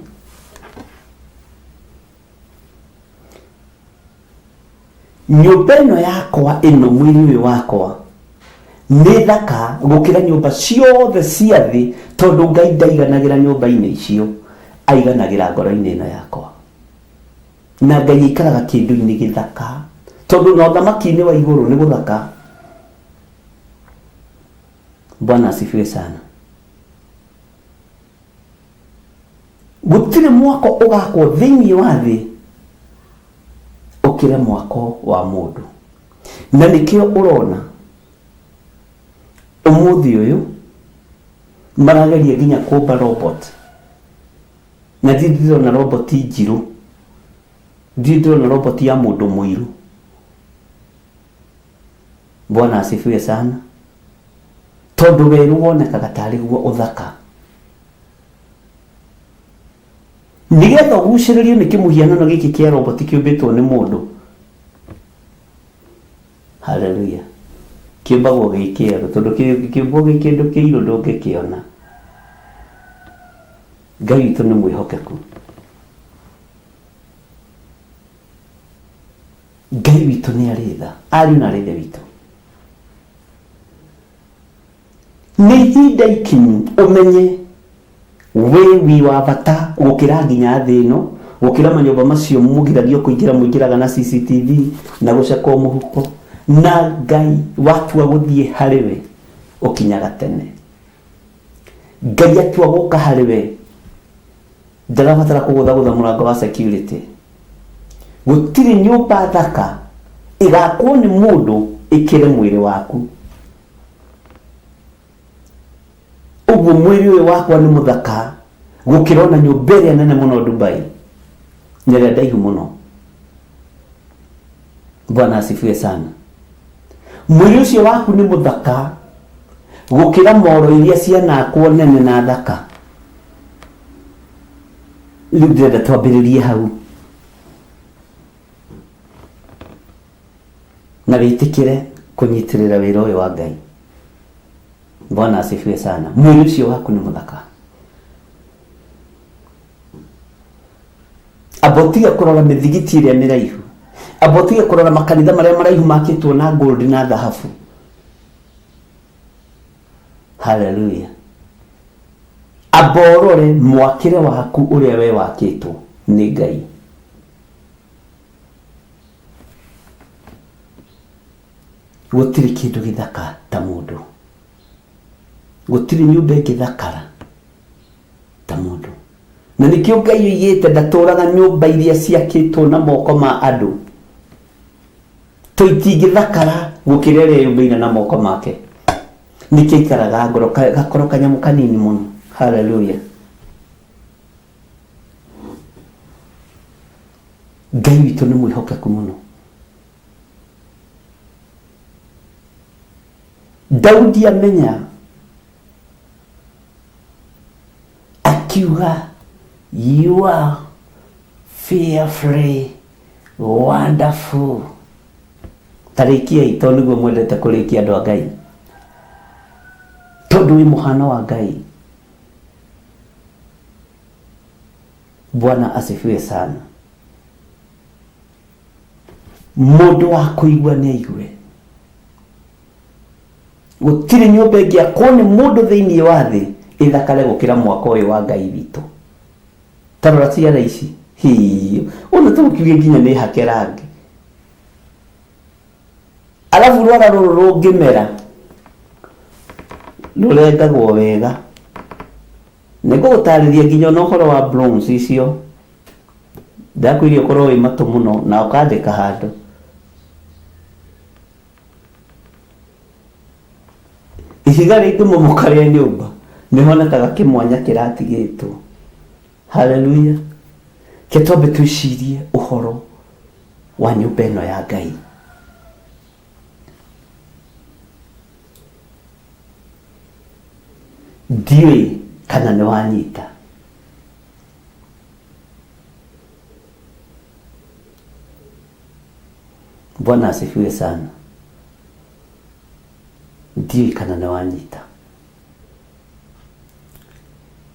Nyũmba ĩno yakwa ĩno, mwĩrĩ ũyũ wakwa, nĩ thaka gũkĩra nyũmba ciothe cia thĩ, tondũ Ngai ndaiganagĩra nyũmba-inĩ icio, aiganagĩra ngoro-inĩ ĩno yakwa. Na Ngai aikaraga kĩndũ-inĩ gĩthaka, tondũ na ũthamaki-inĩ wa igũrũ nĩ gũthaka. Bwana asifiwe sana. Gũtirĩ mwako ũgakwo thĩinĩ wa thĩ ũkĩre mwako wa mũndũ. Na nĩkĩo ũrona ũmũthĩ ũyũ marageria nginya kũmba robot. Na ndirĩ ndĩrona robot njirũ, ndirĩ ndĩrona robot ya mũndũ mũirũ. Bwana asifiwe sana. Tondũ werũ wonekaga tarĩ guo ũthaka. Nĩgetha ũgucĩrĩrio nĩ kĩmũhianano gĩkĩ kĩa roboti kĩũmbĩtwo nĩ mũndũ. Haleluya. Kĩũmbagwo gĩ kĩerũ, tondũ kĩngĩkĩũmbwo gĩ kĩndũ kĩirũ ndũngĩkĩona. Ngai witũ nĩ mwĩhokeku. Ngai witũ nĩ arĩ tha. Ariũ na arĩ ithe witũ. Nĩ ihinda ikinyu ũmenye wĩ wi wa bata gũkĩra nginya thĩ ĩno, gũkĩra manyũmba macio mũgiragio kũingĩra, mũingĩraga na CCTV na gũcekwo mũhuko. Na Ngai watua gũthiĩ harĩ we ũkinyaga tene. Ngai atua gũka harĩ we ndarabatara kũgũthagũtha mũrango wa security. Gũtirĩ nyũmba thaka ĩgakwo nĩ mũndũ ĩkĩre mwĩrĩ waku. Ũguo mwĩrĩ ũyũ wakwa nĩ mũthaka gũkĩra ona nyũmba ĩrĩa nene mũno Dubai na ĩrĩa ndaihu mũno. Bwana asifiwe sana. Mwĩrĩ ũcio waku nĩ mũthaka gũkĩra moro iria cianakwo nene na thaka. Rĩu ndĩrenda twambĩrĩrie hau na wĩtĩkĩre kũnyitĩrĩra wĩra ũyũ wa Ngai. Bwana asifiwe sana. Mwĩrĩ ũcio waku nĩ mũthaka. Amba ũtige kũrora mĩthigiti ĩrĩa mĩraihu, amba ũtige kũrora makanitha marĩa maraihu makĩtwo na gold na thahabu. Haleluya. Amba ũrore mwakĩre waku ũrĩa we wakĩtwo nĩ Ngai. Gũtirĩ kĩndũ gĩthaka ta mũndũ, gũtirĩ nyũmba ĩngĩthakara ta mũndũ. Na nĩkĩo Ngai oigĩte ndatũraga nyũmba iria ciakĩtwo na moko ma andũ, to itingĩthakara gũkĩra ĩrĩa yũmbĩire na moko make. Nĩkĩo aikaraga ngoro, gakoro kanyamũ kanini mũno. Haleluya. Ngai witũ nĩ mwĩhokeku mũno. Daudi amenya akiuga, you are fearfully wonderful. Tarĩkiai, tondũ nĩguo mwendete kũrĩkia andũ a Ngai, tondũ wĩ mũhano wa Ngai. Bwana asifiwe sana. Mũndũ wa kũigua nĩ aigue. Gũtirĩ nyũmba ĩngĩakwo nĩ mũndũ thĩinĩ wa thĩ ĩthakare gũkĩra mwako ũyũ wa Ngai witũ. Ta rora ciara ici, hii, ona tũkiuge nginya nĩ hake rangi. Arabu rwara rũrũ rũngĩmera rũrengagwo wega. Nĩngũgũtarĩria nginya ona ũhoro wa bronze icio. Ndakwĩire ũkorwo wĩ matũ mũno na ũkandĩka handũ. Ihiga rĩngĩmomoka rĩa nyũmba nĩhonekaga kĩmwanya kĩratigĩtwo. Haleluya. Ke twambe twĩcirie ũhoro wa nyũmba ĩno ya Ngai. Ndiũĩ kana nĩ wanyita. Bwana asifiwe sana. Ndiũĩ kana nĩ wanyita.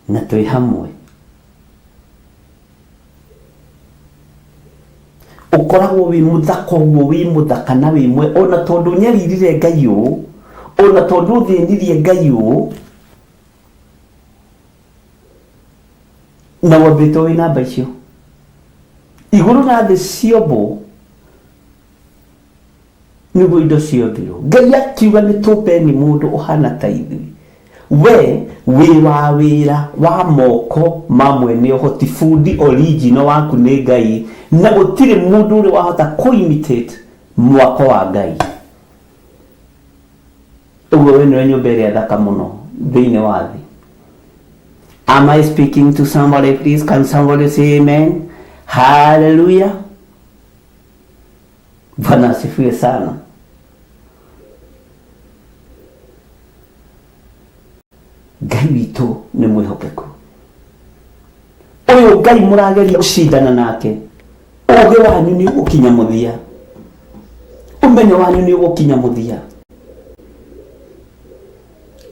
Na twĩ hamwe. Ũkoragwo wĩ mũthaka ũguo, wĩ mũthaka na wĩ mwe, ona tondũ ũnyaririre Ngai ũũ, ona tondũ ũthĩnirie Ngai ũũ, na wambĩtwo wĩ namba icio. Igũrũ na thĩ ciombwo nĩguo indo ciombirwo. Ngai akiuga nĩ tũmbeni mũndũ ũhana ta ithuĩ. We wĩ wa wĩra wa moko ma mwene ũhoti, bundi original waku nĩ Ngai, na gũtirĩ mũndũ ũrĩ wahota kũ imitate mwako wa Ngai. Ũguo we nĩwe nyũmba ĩrĩa thaka mũno thĩinĩ wa thĩ. Am I speaking to somebody please? Can somebody say amen? Hallelujah. Bwana asifiwe sana. Ngai witũ nĩ mwĩhokeku. Ũyũ Ngai mũrageria gũcindana nake, ũgĩ wanyu nĩ ũgũkinya mũthia, ũmenyo wanyu nĩ ũgũkinya mũthia.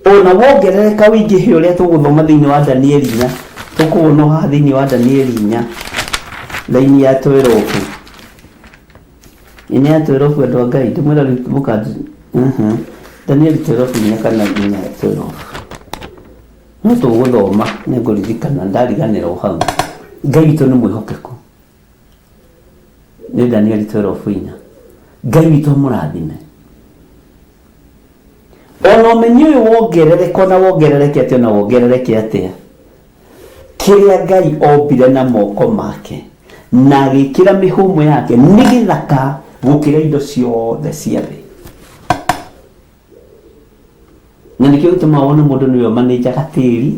Ona wongerereka ũingĩhe ũrĩa tũgũthoma thĩinĩ wa Danieli 4, tũkũwona haha thĩinĩ wa Danieli 4 raini ya 12. Ĩnĩ ya 12 andũ a Ngai, ndĩmwĩra rĩu mũkanji. Danieli 12 inya kana inya 12 no tũgũthoma nĩ ngũririkana ndariganĩrwo hau. Ngai witũ nĩ mwĩhokeku. Nĩ Danieli 12 inya. Ngai witũ amũrathime. Ona ũmenyi ũyũ wongerereka ona wongerereke atĩa ona wongerereke atĩa, kĩrĩa Ngai ombire na moko make na agĩkĩra mĩhũmũ yake nĩ gĩthaka gũkĩra indo ciothe cia thĩ. Na nĩkĩo gĩtũmaga wone mũndũ nĩwe ũmanĩnjaga tĩri,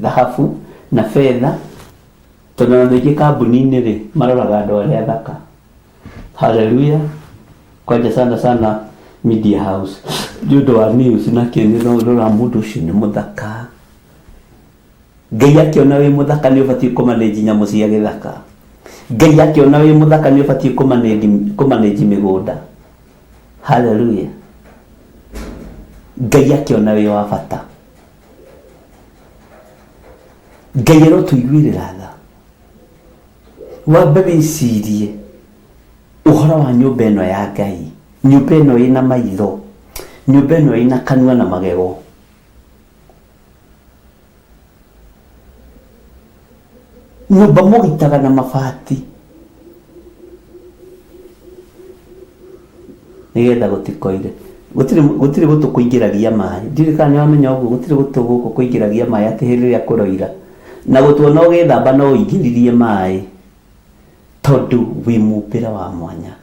thahabu na betha, tondũ ona andũ aingĩ kambuni-inĩ rĩ, maroraga andũ arĩa athaka. Haleluya! Kwanja sana sana media house nĩ ũndũ wa news na kĩ nĩ ũroraga mũndũ ũcio nĩ mũthaka. Ngai akĩona wĩ mũthaka nĩ ũbatiĩ kũmanĩnji nyamũ cia gĩthaka. Ngai akĩona wĩ mũthaka nĩ ũbatiĩ kũmanĩnji mĩgũnda. Haleluya! Ngai akĩona wĩ wa bata. Ngai arotũiguĩrĩra tha. Wambe wĩcirie ũhoro wa nyũmba ĩno ya Ngai, nyũmba ĩno ĩna maitho, nyũmba ĩno ĩna kanua na magego. Nyũmba mũgitaga na mabati nĩgetha gũtikoire. Gũtirĩ gũtirĩ gũtũ kũingĩragia maĩ. Ndiũĩ kana nĩ wamenya ũguo, gũtirĩ gũtũ gũkũ kũingĩragia maĩ atĩ hĩndĩ ĩrĩa kũroira. Na gũtũ ona ũgĩthamba no ũingĩririe maĩ tondũ wĩ mũmbĩre wa mwanya.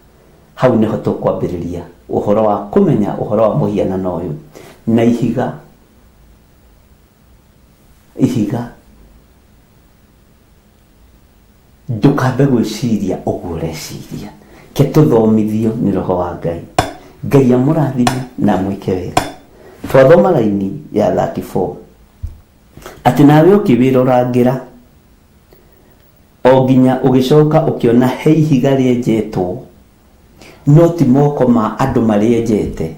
Hau nĩho tũkwambĩrĩria ũhoro wa kũmenya ũhoro wa mũhianano ũyũ na ihiga. Ihiga. Ndũkambe gwĩciria ũguo ũreciria. Ke tũthomithio nĩ Roho wa Ngai. Ngai amũrathime na amwĩke wega. Twathoma raini ya 34 atĩ nawe ũkĩwĩrorangĩra o nginya ũgĩcoka ũkĩona he ihiga rĩenjetwo no ti moko ma andũ marĩenjete,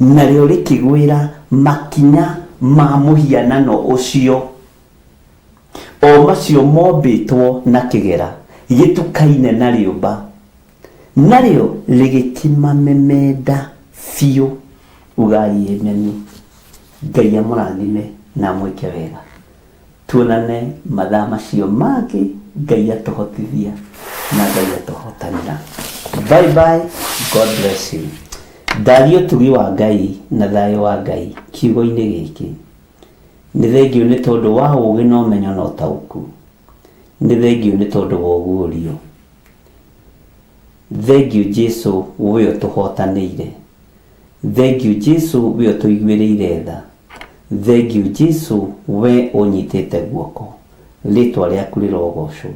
narĩo rĩkĩgwĩra makinya ma mũhianano ũcio, o macio mombĩtwo na kĩgera gĩtukaine na rĩũmba, narĩo rĩgĩkĩmamemenda biũ. Ugai Ameni. Ngai amũrathime na amwĩke wega. Tuonane mathaa macio mangĩ Ngai atũhotithia na Ngai atũhotanĩra. Bye bye, God bless you. Ndaria ũtugi wa Ngai na thayũ wa Ngai kiugo-inĩ gĩkĩ. Nĩ thengiũ nĩ tondũ wa ũũgĩ na ũmenyo na ũtaũku. Nĩ thengiũ nĩ tondũ wa ũguũrio. Thengiũ Jesu we ũtũhotanĩire. Thengiũ Jesu we ũtũiguĩrĩire tha. Thengiũ Jesu we ũnyitĩte guoko. Rĩtwa rĩaku rĩrogocwo.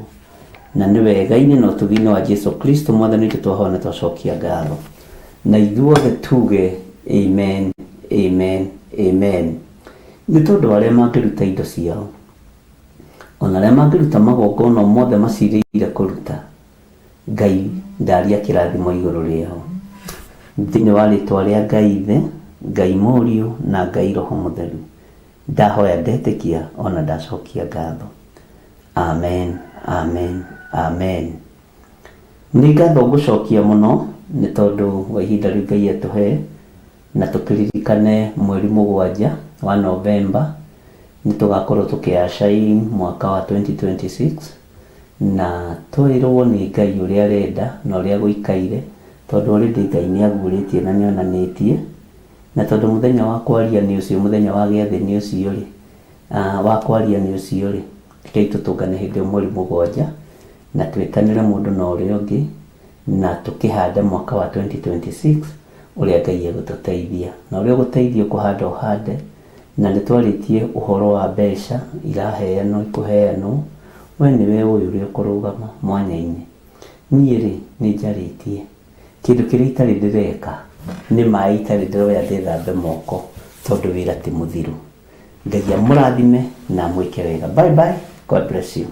Na nĩ wega-inĩ na ũtugi-inĩ wa Jesu Kristo Mwathani witũ twahoya na twacokia ngatho. Na ithuothe tuge amen, amen, amen. Nĩ tondũ wa arĩa mangĩruta indo ciao, ona arĩa mangĩruta magongona o mothe macirĩire kũruta, Ngai ndaria kĩrathimo igũrũ rĩao. Thĩinĩ wa rĩtwa rĩa Ngai Ithe, Ngai Mũriũ na Ngai Roho Mũtheru, ndahoya ndetĩkia ona ndacokia ngatho. Amen, amen, amen. Nĩ ngatho ngũcokia mũno nĩ tondũ wa ihinda rĩu Ngai atũhe na tũkĩririkane mweri mũgwanja wa Novemba nĩ tũgakorwo tũkĩ usher in mwaka wa 2026 na twĩrwo nĩ Ngai ũrĩa arenda na ũrĩa gũikaire tondũ already Ngai nĩ aguũrĩtie na nĩ onanĩtie na tondũ mũthenya wa kwaria nĩ ũcio mũthenya wa gĩathĩ nĩ ũcio rĩ, wa kwaria nĩ ũcio rĩ, rekei tũtũngane hĩndĩ ĩyo mweri mũgwanja na twĩtanĩre mũndũ na ũrĩa ũngĩ na tũkĩhande mwaka wa 2026 ũrĩa Ngai egũtũteithia. Na ũrĩa ũgũteithio kũhanda ũhande, na nĩ twarĩtie ũhoro wa mbeca iraheanwo ikũheanwo, we nĩwe ũĩ ũrĩa ũkũrũgama mwanya-inĩ. Niĩ rĩ, nĩ njarĩtie, kĩndũ kĩrĩa itarĩ ndĩreka nĩ maĩ itarĩ ndĩroya ndĩthambe moko tondũ wĩra ti mũthiru. Ngai amũrathime na amwĩke wega. Bye bye, God bless you.